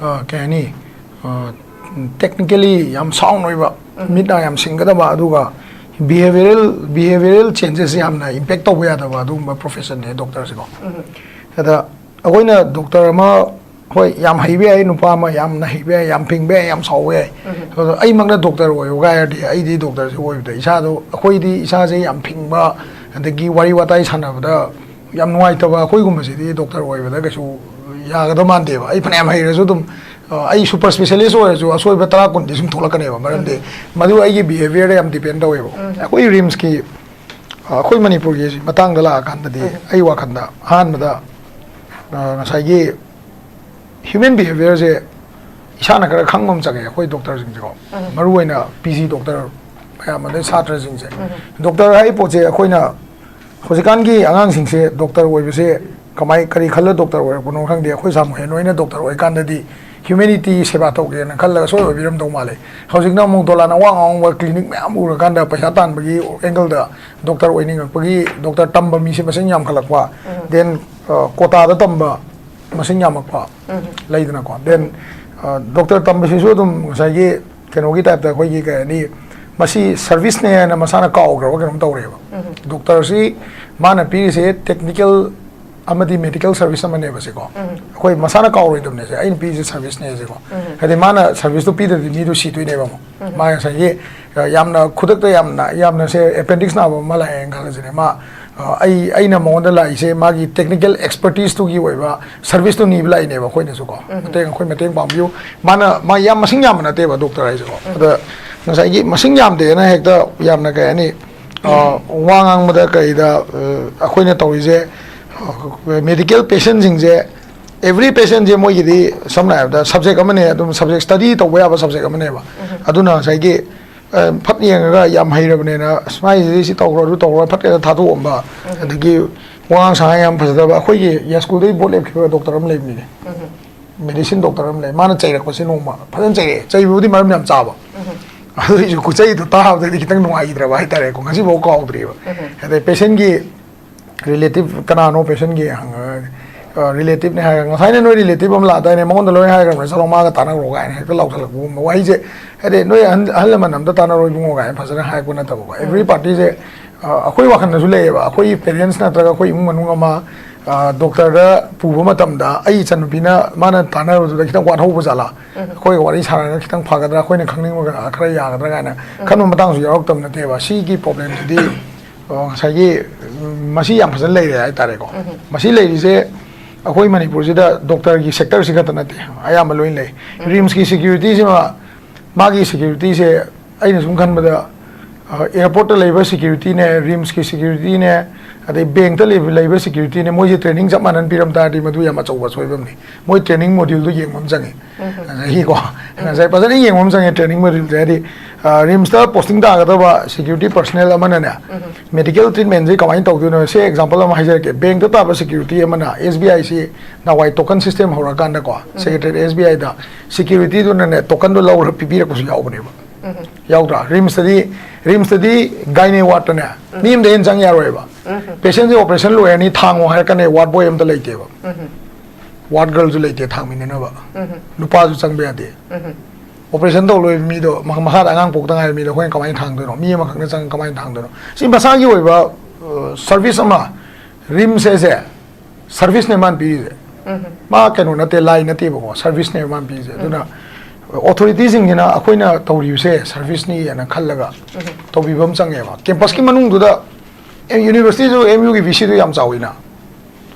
ꯑ, ꯀꯩ ꯍꯥꯏꯅꯤ, technically ꯌꯥꯝ sound ꯑꯣꯏꯕ, ꯃꯤꯠ ꯅꯥ ꯌꯥꯝ ꯁꯤꯡꯒꯗꯕ, ꯑꯗꯨꯒ behavioural, behavioural changes ꯌꯥꯝꯅ impact ꯇꯧꯕ ꯌꯥꯗꯕ ꯑꯗꯨꯒꯨꯝꯕ professionꯅꯦ ꯗꯣꯛꯇꯔꯁꯦꯀꯣ꯫ ꯑꯗ ꯑꯩꯈꯣꯏꯅ ꯗꯣꯛꯇꯔ ꯑꯃ, ꯍꯣꯏ, ꯌꯥꯝ ꯍꯩꯕ ꯌꯥꯏ, ꯅꯨꯄꯥ ꯑꯃ ꯌꯥꯝꯅ ꯍꯩꯕ ꯌꯥꯏ, ꯌꯥꯝ ꯐꯤꯡꯕ ꯌꯥꯏ, ꯌꯥꯝ ꯁꯥꯎꯕ ꯌꯥꯏ꯫ ꯑꯗꯣ ꯑꯩꯃꯛꯅ ꯗꯣꯛꯇꯔ ꯑꯣꯏꯌꯨꯒ ꯍꯥꯏꯔꯗꯤ ꯑꯩꯗꯤ ꯗꯣꯛꯇꯔꯁꯦ ꯑꯣꯏꯕꯗ ꯏꯁꯥꯗꯣ, ꯑꯩꯈꯣꯏꯗꯤ ꯏꯁꯥꯁꯦ ꯌꯥꯝ ꯐꯤꯡꯕ, ꯑꯗꯒꯤ ꯋꯥꯔꯤ ꯋꯥꯇꯥꯏ ꯁꯥꯟꯅꯕꯗ ꯌꯥꯝ ꯅꯨꯡꯉꯥꯏꯇꯕ, ꯑꯩꯈꯣꯏꯒꯨꯝꯕꯁꯤꯗꯤ ꯗꯣꯛꯇꯔ ꯑꯣꯏꯕꯗ ꯀꯩꯁꯨ ꯌꯥꯒꯗꯕ ꯃꯥꯟꯗꯦꯕ꯫ ꯑꯩ ꯐꯅꯌꯥꯝ ꯍꯩꯔꯁꯨ ꯑꯗꯨꯝ, ꯑ, ꯑꯩ super specialist ꯑꯣꯏꯔꯁꯨ ꯑꯁꯣꯏꯕ ꯇꯔꯥ ꯀꯨꯟꯗꯤ ꯁꯨꯝ ꯊꯣꯛꯂꯛꯀꯅꯦꯕ, ꯃꯔꯝꯗꯤ ꯃꯗꯨ ꯑꯩꯒꯤ behaviourꯗ ꯌꯥꯝ depend ꯇꯧꯋꯦꯕ꯫ ꯑꯩꯈꯣꯏ ꯔꯤꯝꯁꯀꯤ, ꯑ, ꯑꯩꯈꯣꯏ ꯃꯅꯤꯄꯨꯔꯒꯤ ꯃꯇꯥꯡꯗ ꯂꯥꯛꯑꯀꯥꯟꯗꯗꯤ ꯑꯩ ꯋꯥꯈꯜꯗ ꯑꯍꯥꯟꯕꯗ, ꯑ, ꯉꯁꯥꯏꯒꯤ human behaviourꯁꯦ ꯏꯁꯥꯅ ꯈꯔ ꯈꯪꯕ ꯑꯃ ꯆꯪꯉꯦ ꯑꯩꯈꯣꯏ ꯗꯣꯛꯇꯔꯁꯤꯡꯁꯦꯀꯣ꯫ ꯃꯔꯨꯑꯣꯏꯅ ꯄꯤ ꯖꯤ ꯗꯣꯛꯇꯔ ꯃꯌꯥꯝ, ꯑꯗꯩ ꯁꯥꯇ꯭ꯔꯁꯤꯡꯁꯦ꯫ ꯗꯣꯛꯇꯔ ꯍꯥꯏꯔꯤꯕ ꯄꯣꯠꯁꯦ ꯑꯩꯈꯣꯏꯅ ꯍꯧꯖꯤꯛꯀꯥꯟꯒꯤ ꯑꯉꯥꯡꯁꯤꯡꯁꯦ ꯗꯣꯛꯇꯔ ꯑꯣꯏꯕꯁꯦ ꯀꯃꯥꯏ, ꯀꯔꯤ ꯈꯜꯂ ꯗꯣꯛꯇꯔ ꯑꯣꯏꯔꯛꯄꯅꯣ ꯈꯪꯗꯦ꯫ ꯑꯩꯈꯣꯏ ꯁꯥꯃꯨ ꯍꯦꯟ ꯍꯣꯏꯅ ꯗꯣꯛꯇꯔ ꯑꯣꯏꯀꯥꯟꯗꯗꯤ humanity ꯁꯦꯕꯥ ꯇꯧꯒꯦꯅ ꯈꯜꯂꯒ ꯁꯣꯏ ꯑꯣꯏꯕꯤꯔꯝꯗꯧ ꯃꯥꯜꯂꯦ꯫ ꯍꯧꯖꯤꯛꯅ ꯑꯃꯨꯛ ꯗꯣꯂꯥꯟ ꯑꯋꯥꯡ ꯑꯋꯥꯡꯕ clinic ꯃꯌꯥꯝ ꯎꯔꯀꯥꯟꯗ ꯄꯩꯁꯥ ꯇꯥꯟꯕꯒꯤ angle ꯗ ꯗꯣꯛꯇꯔ ꯑꯣꯏꯅꯤꯡꯉꯛꯄꯒꯤ, ꯗꯣꯛꯇꯔ ꯇꯝꯕ ꯃꯤꯁꯦ ꯃꯁꯤꯡ ꯌꯥꯝꯈꯠꯂꯛꯄ, then, ꯑ, quota ꯗ ꯇꯝꯕ ꯃꯁꯤꯡ ꯌꯥꯝꯃꯛꯄ ꯂꯩꯗꯅꯀꯣ꯫ Then, ꯑ, ꯗꯣꯛꯇꯔ ꯇꯝꯕꯁꯤꯁꯨ ꯑꯗꯨꯝ ꯉꯁꯥꯏꯒꯤ ꯀꯩꯅꯣꯒꯤ type ꯇ, ꯑꯩꯈꯣꯏꯒꯤ ꯀꯩ ꯍꯥꯏꯅꯤ, ꯃꯁꯤ service ꯅꯦ ꯍꯥꯏꯅ ꯃꯁꯥꯅ ꯀꯥꯎꯈ꯭ꯔꯕ ꯀꯩꯅꯣꯝ ꯇꯧꯔꯦꯕ꯫ ꯗꯣꯛꯇꯔꯁꯤ ꯃꯥꯅ ꯄꯤꯔꯤꯁꯦ technical ꯑꯃꯗꯤ medical service ꯑꯃꯅꯦꯕ ꯁꯤꯀꯣ꯫ ꯑꯩꯈꯣꯏ ꯃꯁꯥꯅ ꯀꯥꯎꯔꯣꯏꯗꯕꯅꯦ ꯁꯦ, "ꯑꯩꯅ ꯄꯤꯔꯤꯁꯦ service ꯅꯦ" ꯁꯤꯀꯣ꯫ ꯍꯥꯏꯗꯤ ꯃꯥꯅ service ꯇꯣ ꯄꯤꯗ꯭ꯔꯗꯤ ꯃꯤꯗꯣ ꯁꯤꯗꯣꯏꯅꯦꯕ ꯑꯃꯨꯛ꯫ ꯃꯥ ꯉꯁꯥꯏꯒꯤ, ꯑ, ꯌꯥꯝꯅ ꯈꯨꯗꯛꯇ ꯌꯥꯝꯅ, ꯌꯥꯝꯅ ꯁꯦ appendix ꯅꯥꯕ ꯑꯃ ꯂꯥꯛꯑꯦꯅ ꯈꯜꯂꯁꯤꯅꯦ꯫ ꯃꯥ, ꯑ, ꯑꯩ ꯑꯩꯅ ꯃꯉꯣꯟꯗ ꯂꯥꯛꯏꯁꯦ ꯃꯥꯒꯤ technical expertiseꯇꯨꯒꯤ ꯑꯣꯏꯕ serviceꯇꯨ ꯅꯤꯕ ꯂꯥꯛꯏꯅꯦꯕ ꯑꯩꯈꯣꯏꯅꯁꯨꯀꯣ꯫ ꯃꯇꯦꯡ, ꯑꯩꯈꯣꯏ ꯃꯇꯦꯡ ꯄꯥꯡꯕꯤꯌꯨ꯫ ꯃꯥꯅ, ꯃꯥ ꯌꯥꯝ ꯃꯁꯤꯡ ꯌꯥꯝꯕ ꯅꯠꯇꯦꯕ doctor ꯍꯥꯏꯁꯦꯀꯣ꯫ ꯑꯗ ꯉꯁꯥꯏꯒꯤ ꯃꯁꯤꯡ ꯌꯥꯝꯗꯦꯅ ꯍꯦꯛꯇ ꯌꯥꯝꯅ, ꯀꯩ ꯍꯥꯏꯅꯤ, ꯑ, ꯋꯥ ꯉꯥꯡꯕꯗ ꯀꯩꯗ, ꯑ, ꯑꯩꯈꯣꯏꯅ ꯇꯧꯔꯤꯁꯦ, ꯑ, medical patientꯁꯤꯡꯁꯦ, every patientꯁꯦ ꯃꯣꯏꯒꯤꯗꯤ ꯁꯝꯅ ꯍꯥꯏꯔꯕꯗ subject ꯑꯃꯅꯦ, ꯑꯗꯨꯝ subject study ꯇꯧꯕ ꯌꯥꯕ subject ꯑꯃꯅꯦꯕ꯫ ꯑꯗꯨꯅ ꯉꯁꯥꯏꯒꯤ ꯑ, ꯐꯠ ꯌꯦꯡꯉꯒ ꯌꯥꯝ ꯍꯩꯔꯕꯅꯦꯅ, "ꯑꯁ, ꯃꯥꯏꯁꯤꯗꯤ ꯁꯤ ꯇꯧꯈ꯭ꯔꯣ, ꯑꯗꯨ ꯇꯧꯈ꯭ꯔꯣ", ꯐꯠ ꯍꯦꯛꯇ ꯊꯥꯗꯣꯛꯑꯝꯕ, ꯑꯗꯒꯤ ꯋꯥꯉꯥꯡ ꯁꯉꯥꯡ ꯌꯥꯝ ꯐꯖꯗꯕ꯫ ꯑꯩꯈꯣꯏꯒꯤ ꯌꯥꯏꯁ꯭ꯀꯨꯜꯗꯒꯤ ꯚꯣꯠ ꯂꯦꯞꯈꯤꯕ doctor ꯑꯃ ꯂꯩꯕꯅꯤꯅꯦ, medicine doctor ꯑꯃ ꯂꯩ, ꯃꯥꯅ ꯆꯩꯔꯛꯄꯁꯦ ꯅꯣꯡꯃ ꯐꯖꯅ ꯆꯩꯔꯛꯑꯦ꯫ ꯆꯩꯕꯕꯨꯗꯤ ꯃꯔꯝ ꯌꯥꯝ ꯆꯥꯕ, ꯑꯗꯨꯏꯁꯨ ꯈꯨꯆꯩꯗꯣ ꯇꯥꯕꯗꯗꯤ ꯈꯤꯇꯪ ꯅꯨꯡꯉꯥꯏꯈꯤꯗ꯭ꯔꯕ ꯍꯥꯏꯇꯥꯔꯦꯀꯣ꯫ ꯉꯁꯤꯐꯥꯎ ꯀꯥꯎꯗ꯭ꯔꯤꯕ꯫ ꯑꯗꯩ patientꯀꯤ relative ꯀꯅꯥꯅꯣ patientꯒꯤ ꯍꯪꯉꯒ, ꯑ, relativeꯅꯦ ꯍꯥꯏꯔꯒ, "ꯉꯁꯥꯏꯅ ꯅꯣꯏ relative ꯑꯃ ꯂꯥꯛꯇꯥꯏꯅꯦ, ꯃꯉꯣꯟꯗ ꯂꯣꯏ ꯍꯥꯏꯈ꯭ꯔꯕꯅꯦ, ꯆꯠꯂꯣ, ꯃꯥꯒ ꯇꯥꯟꯅꯈ꯭ꯔꯣ" ꯀꯥꯏꯅ ꯍꯦꯛꯇ ꯂꯥꯎꯁꯜꯂꯛꯄꯒꯨꯝꯕ ꯋꯥꯍꯩꯁꯦ꯫ ꯍꯥꯏꯗꯤ, "ꯅꯣꯏ ꯑꯍꯟ, ꯑꯍꯜ ꯂꯃꯟ ꯑꯝꯇ ꯇꯥꯟꯅꯔꯣ ꯏꯕꯨꯡꯉꯣ" ꯀꯥꯏꯅ ꯐꯖꯅ ꯍꯥꯏꯔꯛꯄ ꯅꯠꯇꯕꯀꯣ꯫ Every partyꯁꯦ, ꯑ, ꯑꯩꯈꯣꯏ ꯋꯥꯈꯜꯗꯁꯨ ꯂꯩꯌꯦꯕ, ꯑꯩꯈꯣꯏ parents ꯅꯠꯇ꯭ꯔꯒ ꯑꯩꯈꯣꯏ ꯏꯃꯨꯡ ꯃꯅꯨꯡ ꯑꯃ, ꯑ, doctorꯗ ꯄꯨꯕ ꯃꯇꯝꯗ ꯑꯩ ꯏꯆꯟꯅꯨꯄꯤꯅ ꯃꯥꯅ ꯇꯥꯟꯅꯕꯗꯨꯗ ꯈꯤꯇꯪ ꯋꯥꯠꯍꯧꯕ ꯖꯥꯠꯂꯥ, ꯑꯩꯈꯣꯏꯒ ꯋꯥꯔꯤ ꯁꯥꯟꯅꯔꯒ ꯈꯤꯇꯪ ꯐꯒꯗ꯭ꯔꯥ, ꯑꯩꯈꯣꯏꯅ ꯈꯪꯅꯤꯡꯕ ꯈꯔ ꯌꯥꯒꯗ꯭ꯔꯥ ꯀꯥꯏꯅ ꯈꯟꯕ ꯃꯇꯥꯡꯁꯨ ꯌꯥꯎꯔꯛꯇꯕ ꯅꯠꯇꯦꯕ꯫ ꯁꯤꯒꯤ problemꯁꯤꯗꯤ ꯑꯣ, ꯉꯁꯥꯏꯒꯤ, ꯎꯝ, ꯃꯁꯤ ꯌꯥꯝ ꯐꯖꯅ ꯂꯩꯔꯦ ꯍꯥꯏꯇꯥꯔꯦꯀꯣ꯫ ꯃꯁꯤ ꯂꯩꯔꯤꯁꯦ ꯑꯩꯈꯣꯏ ꯃꯅꯤꯄꯨꯔꯁꯤꯗ doctorꯒꯤ sectorꯁꯤ ꯈꯛꯇ ꯅꯠꯇꯦ, ꯑꯌꯥꯝꯕ ꯂꯣꯏ ꯂꯩ꯫ RIMSꯀꯤ securityꯁꯤꯃ, ꯃꯥꯒꯤ securityꯁꯦ ꯑꯩꯅ ꯁꯨꯝ ꯈꯟꯕꯗ, ꯑ, airportꯇ ꯂꯩꯕ securityꯅꯦ, RIMSꯀꯤ securityꯅꯦ, ꯑꯗꯩ bankꯇ ꯂꯩꯕ, ꯂꯩꯕ securityꯅꯦ, ꯃꯣꯏꯁꯦ training ꯆꯞ ꯃꯥꯟꯅꯅ ꯄꯤꯔꯝ ꯇꯥꯔꯗꯤ ꯃꯗꯨ ꯌꯥꯝ ꯑꯆꯧꯕ ꯑꯁꯣꯏꯕ ꯑꯃꯅꯤ꯫ ꯃꯣꯏ training moduleꯗꯨ ꯌꯦꯡꯕ ꯑꯃ ꯆꯪꯉꯤ꯫ ꯉꯁꯥꯏꯒꯤꯀꯣ, ꯉꯁꯥꯏ ꯐꯖꯅ ꯌꯦꯡꯕ ꯑꯃ ꯆꯪꯉꯦ training moduleꯁꯦ꯫ ꯍꯥꯏꯗꯤ, ꯑ, RIMSꯇ posting ꯇꯥꯒꯗꯕ security personnel ꯑꯃꯅꯅꯦ, medical treatmentꯁꯦ ꯀꯃꯥꯏꯅ ꯇꯧꯗꯣꯏꯅꯣ? ꯁꯤ example ꯑꯃ ꯍꯥꯏꯖꯔꯛꯀꯦ꯫ Bankꯇ ꯇꯥꯕ security ꯑꯃꯅ, SBIꯁꯤ ꯅꯍꯥꯟꯋꯥꯏ token system ꯍꯧꯔꯀꯥꯟꯗꯀꯣ, Secretariat SBIꯗ securityꯗꯨꯅꯅꯦ tokenꯗꯣ ꯂꯧꯔ ꯄꯤꯕꯤꯔꯛꯄꯁꯨ ꯌꯥꯎꯕꯅꯦꯕ꯫ ꯌꯥꯎꯗ꯭ꯔꯥ? RIMSꯇꯗꯤ, RIMSꯇꯗꯤ gynae wardꯇꯅꯦ ꯃꯤ ꯑꯃꯗ ꯍꯦꯟꯅ ꯆꯪ ꯌꯥꯔꯣꯏꯕ꯫ Patientꯁꯦ operation ꯂꯣꯏꯔꯅꯤ, ꯊꯥꯡꯉꯣ ꯍꯥꯏꯔꯛꯀꯅꯤ, ward boy ꯑꯝꯇ ꯂꯩꯇꯦꯕ꯫ Ward girlꯁꯨ ꯂꯩꯇꯦ ꯊꯥꯡꯃꯤꯟꯅꯅꯕ꯫ ꯅꯨꯄꯥꯁꯨ ꯆꯪꯕ ꯌꯥꯗꯦ꯫ Operation ꯇꯧ ꯂꯣꯏꯕ ꯃꯤꯗꯣ ꯃꯈ-, ꯃꯈꯥꯗ ꯑꯉꯥꯡ ꯄꯣꯛꯇ ꯉꯥꯏꯕ ꯃꯤꯗꯣ ꯑꯩꯈꯣꯏꯅ ꯀꯃꯥꯏꯅ ꯊꯥꯡꯗꯣꯏꯅꯣ? ꯃꯤ ꯑꯃꯈꯛꯅ ꯆꯪꯉ ꯀꯃꯥꯏꯅ ꯊꯥꯡꯗꯣꯏꯅꯣ? ꯁꯤ ꯃꯁꯥꯒꯤ ꯑꯣꯏꯕ, ꯑ, service ꯑꯃ, RIMSꯁꯦ serviceꯅꯦ ꯃꯥꯅ ꯄꯤꯔꯤꯁꯦ꯫ ꯃꯥ ꯀꯩꯅꯣ ꯅꯠꯇꯦ, ꯂꯥꯏ ꯅꯠꯇꯦꯕꯀꯣ, serviceꯅꯦ ꯃꯥꯅ ꯄꯤꯔꯤꯁꯦ꯫ ꯑꯗꯨꯅ authorityꯁꯤꯡꯁꯤꯅ ꯑꯩꯈꯣꯏꯅ ꯇꯧꯔꯤꯕꯁꯦ serviceꯅꯤ ꯍꯥꯏꯅ ꯈꯜꯂꯒ ꯇꯧꯕꯤꯕ ꯑꯃ ꯆꯪꯉꯦꯕ꯫ Campusꯀꯤ ꯃꯅꯨꯡꯗꯨꯗ ꯌꯨꯅꯤꯚꯔꯁꯤꯇꯤꯁꯨ ꯑꯦꯝ ꯌꯨꯒꯤ ꯚꯤ ꯁꯤꯗꯨ ꯌꯥꯝ ꯆꯥꯎꯋꯤꯅ,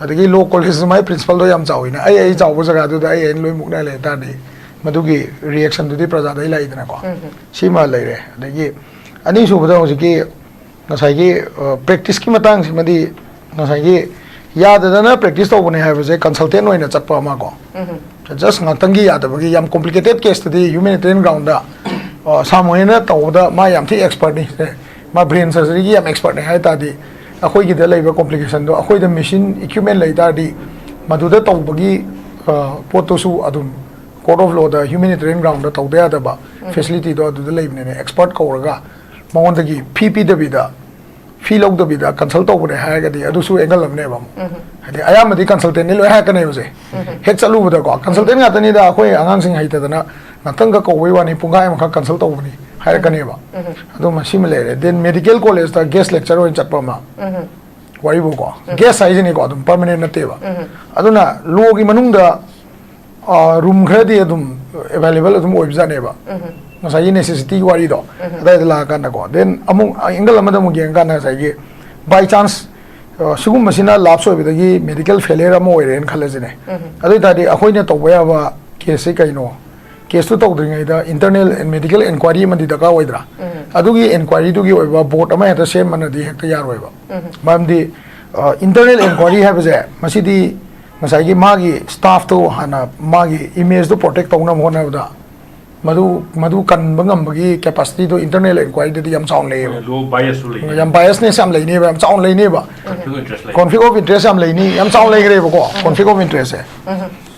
ꯑꯗꯒꯤ ꯂꯣ ꯀꯣꯂꯦꯖꯁꯨ ꯃꯥꯏ ꯄ꯭ꯔꯤꯟꯁꯤꯄꯜꯗꯣ ꯌꯥꯝ ꯆꯥꯎꯋꯤꯅ, ꯑꯩ ꯑꯩ ꯆꯥꯎꯕ ꯖꯒꯥꯗꯨꯗ ꯑꯩ ꯑꯩꯅ ꯂꯣꯏ ꯃꯨꯛꯅ ꯂꯩ ꯇꯥꯔꯗꯤ ꯃꯗꯨꯒꯤ ꯔꯤꯌꯦꯛꯁꯟꯗꯨꯗꯤ ꯄ꯭ꯔꯖꯥꯗꯩ ꯂꯥꯛꯏꯗꯅꯀꯣ꯫ ꯁꯤꯃ ꯂꯩꯔꯦ꯫ ꯑꯗꯒꯤ ꯑꯅꯤꯁꯨꯕꯗ ꯍꯧꯖꯤꯛꯀꯤ ꯉꯁꯥꯏꯒꯤ ꯄ꯭ꯔꯦꯛꯇꯤꯁꯀꯤ ꯃꯇꯥꯡꯁꯤꯃꯗꯤ ꯉꯁꯥꯏꯒꯤ ꯌꯥꯗꯗꯅ ꯄ꯭ꯔꯦꯛꯇꯤꯁ ꯇꯧꯕꯅꯦ ꯍꯥꯏꯕꯁꯦ ꯀꯟꯁꯜꯇꯦꯟ ꯑꯣꯏꯅ ꯆꯠꯄ ꯑꯃ ꯀꯣ, ꯖꯁ ꯉꯥꯛꯇꯪꯒꯤ ꯌꯥꯗꯕꯒꯤ, ꯌꯥꯝ ꯀꯣꯝꯄ꯭ꯂꯤꯀꯦꯇꯦꯠ ꯀꯦꯁꯇꯗꯤ ꯍ꯭ꯌꯨꯃꯦꯅꯤꯇꯦꯔꯤꯌꯟ ꯒ꯭ꯔꯥꯎꯟꯗ ꯁꯥꯃꯣꯏꯅ ꯇꯧꯕꯗ ꯃꯥ ꯌꯥꯝ ꯊꯤ ꯑꯦꯛꯁꯄꯔꯠꯅꯤ, ꯃꯥ ꯕ꯭ꯔꯦꯟ ꯁꯔꯖꯔꯤꯒꯤ ꯌꯥꯝ ꯑꯦꯛꯁꯄꯔꯠꯅꯤ ꯍꯥꯏ ꯇꯥꯔꯗꯤ ꯑꯩꯈꯣꯏꯒꯤꯗ ꯂꯩꯕ ꯀꯣꯝꯄ꯭ꯂꯤꯀꯦꯁꯟꯗꯣ ꯑꯩꯈꯣꯏꯗ ꯃꯦꯁꯤꯟ ꯏꯀ꯭ꯋꯤꯞꯃꯦꯟ ꯂꯩ ꯇꯥꯔꯗꯤ ꯃꯗꯨꯗ ꯇꯧꯕꯒꯤ ꯄꯣꯠꯇꯨꯁꯨ ꯑꯗꯨꯝ ꯀꯣꯔꯠ ꯑꯣꯐ ꯂꯣꯗ ꯍ꯭ꯌꯨꯃꯦꯅꯤꯇꯦꯔꯤꯌꯟ ꯒ꯭ꯔꯥꯎꯟꯗ ꯇꯧꯗ ꯌꯥꯗꯕ ꯐꯦꯁꯤꯂꯤꯇꯤꯗꯣ ꯑꯗꯨꯗ ꯂꯩꯕꯅꯤꯅ ꯑꯦꯛꯁꯄꯔꯠ ꯀꯧꯔꯒ ꯃꯉꯣꯟꯗꯒꯤ ꯐꯤ ꯄꯤꯗꯕꯤꯗ, ꯐꯤ ꯂꯧꯗꯕꯤꯗ ꯀꯟꯁꯜ ꯇꯧꯕꯅꯦ ꯍꯥꯏꯔꯒꯗꯤ ꯑꯗꯨꯁꯨ ꯑꯦꯡꯒꯜ ꯑꯃꯅꯦꯕ ꯑꯃꯨꯛ꯫ ꯍꯥꯏꯗꯤ ꯑꯌꯥꯝꯕꯗꯤ ꯀꯟꯁꯜꯇꯦꯟꯅꯤ ꯂꯣꯏ ꯍꯥꯏꯔꯛꯀꯅꯦꯕꯁꯦ꯫ ꯍꯦꯛ ꯆꯠꯂꯨꯕꯗꯀꯣ, "ꯀꯟꯁꯜꯇꯦꯟ ꯉꯥꯛꯇꯅꯤꯗ, ꯑꯩꯈꯣꯏ ꯑꯉꯥꯡꯁꯤꯡ ꯍꯩꯇꯗꯅ ꯉꯥꯛꯇꯪꯒ ꯀꯧꯕꯩ ꯋꯥꯅꯤ, ꯄꯨꯡꯈꯥꯏ ꯑꯃꯈꯛ ꯀꯟꯁꯜ ꯇꯧꯕꯅꯤ" ꯍꯥꯏꯔꯛꯀꯅꯦꯕ꯫ ꯑꯗꯨ ꯃꯁꯤꯃ ꯂꯩꯔꯦ꯫ ꯗꯦꯟ ꯃꯦꯗꯤꯀꯦꯜ ꯀꯣꯂꯦꯖꯇ ꯒꯦꯁ ꯂꯦꯛꯆꯔ ꯑꯣꯏꯅ ꯆꯠꯄ ꯑꯃ, ꯋꯥꯔꯤꯕꯨꯀꯣ, ꯒꯦꯁ ꯍꯥꯏꯁꯤꯅꯤꯀꯣ, ꯑꯗꯨꯝ ꯄꯔꯃꯅꯦꯟ ꯅꯠꯇꯦꯕ꯫ ꯑꯗꯨꯅ ꯂꯣꯒꯤ ꯃꯅꯨꯡꯗ ꯔꯨꯝ ꯈꯔꯗꯤ ꯑꯗꯨꯝ ꯑꯦꯚꯥꯏꯂꯦꯕꯜ ꯑꯗꯨꯝ ꯑꯣꯏꯕꯖꯥꯠꯅꯦꯕ꯫ ꯉꯁꯥꯏꯒꯤ ꯅꯦꯁꯦꯁꯤꯇꯤꯒꯤ ꯋꯥꯔꯤꯗꯣ ꯑꯗꯥꯏꯗ ꯂꯥꯛꯑꯀꯥꯟꯗꯀꯣ, ꯗꯦꯟ ꯑꯃꯨꯛ ꯑꯦꯡꯒꯜ ꯑꯃꯗ ꯑꯃꯨꯛ ꯌꯦꯡꯉꯀꯥꯟꯗ ꯉꯁꯥꯏꯒꯤ ꯕꯥꯏ ꯆꯥꯟꯁ ꯁꯤꯒꯨꯝꯕꯁꯤꯅ ꯂꯥꯞꯁ ꯑꯣꯏꯕꯗꯒꯤ ꯃꯦꯗꯤꯀꯦꯜ ꯐꯦꯂꯤꯌꯔ ꯑꯃ ꯑꯣꯏꯔꯦꯅ ꯈꯜꯂꯁꯤꯅꯦ꯫ ꯑꯗꯨ ꯑꯣꯏ ꯇꯥꯔꯗꯤ ꯑꯩꯈꯣꯏꯅ ꯇꯧꯕ ꯌꯥꯕ ꯀꯦꯁꯁꯦ ꯀꯩꯅꯣ? ꯀꯦꯁꯇꯨ ꯇꯧꯗ꯭ꯔꯤꯉꯩꯗ ꯏꯟꯇꯔꯅꯦꯜ ꯃꯦꯗꯤꯀꯦꯜ ꯏꯟꯀ꯭ꯋꯥꯏꯔꯤ ꯑꯃꯗꯤ ꯗꯔꯀꯥꯔ ꯑꯣꯏꯗ꯭ꯔꯥ? ꯑꯗꯨꯒꯤ ꯏꯟꯀ꯭ꯋꯥꯏꯔꯤꯗꯨꯒꯤ ꯑꯣꯏꯕ ꯕꯣꯔꯗ ꯑꯃ ꯍꯦꯛꯇ ꯁꯦꯝꯕꯅꯗꯤ ꯍꯦꯛꯇ ꯌꯥꯔꯣꯏꯕ꯫ ꯃꯔꯝꯗꯤ ꯏꯟꯇꯔꯅꯦꯜ ꯏꯟꯀ꯭ꯋꯥꯏꯔꯤ ꯍꯥꯏꯕꯁꯦ ꯃꯁꯤꯗꯤ ꯉꯁꯥꯏꯒꯤ ꯃꯥꯒꯤ ꯁ꯭ꯇꯥꯐꯇꯣ ꯍꯥꯟꯅ ꯃꯥꯒꯤ ꯏꯃꯦꯖꯇꯣ ꯄ꯭ꯔꯣꯇꯦꯛ ꯇꯧꯅꯕ ꯍꯣꯠꯅꯕꯗ ꯃꯗꯨ, ꯃꯗꯨ ꯀꯟꯕ ꯉꯝꯕꯒꯤ ꯀꯦꯄꯥꯁꯤꯇꯤꯗꯣ ꯏꯟꯇꯔꯅꯦꯜ ꯏꯟꯀ꯭ꯋꯥꯏꯔꯤꯗꯗꯤ ꯌꯥꯝ ꯆꯥꯎꯅ ꯂꯩꯌꯦꯕ꯫ ꯂꯣ ꯕꯥꯏꯁꯁꯨ ꯂꯩ꯫ ꯌꯥꯝ ꯕꯥꯏꯁꯅꯦꯁ ꯌꯥꯝ ꯂꯩꯅꯦꯕ, ꯌꯥꯝ ꯆꯥꯎꯅ ꯂꯩꯅꯦꯕ꯫ ꯀꯟꯐ꯭ꯂꯤꯛ ꯑꯣꯐ ꯏꯟꯇꯔꯦꯁ ꯂꯩ꯫ ꯀꯣꯟꯐ꯭ꯂꯤꯛ ꯑꯣꯐ ꯏꯟꯇꯔꯦꯁ ꯌꯥꯝ ꯂꯩꯅꯤ, ꯌꯥꯝ ꯆꯥꯎꯅ ꯂꯩꯈ꯭ꯔꯦꯕꯀꯣ ꯀꯣꯟꯐ꯭ꯂꯤꯛ ꯑꯣꯐ ꯏꯟꯇꯔꯦꯁꯁꯦ꯫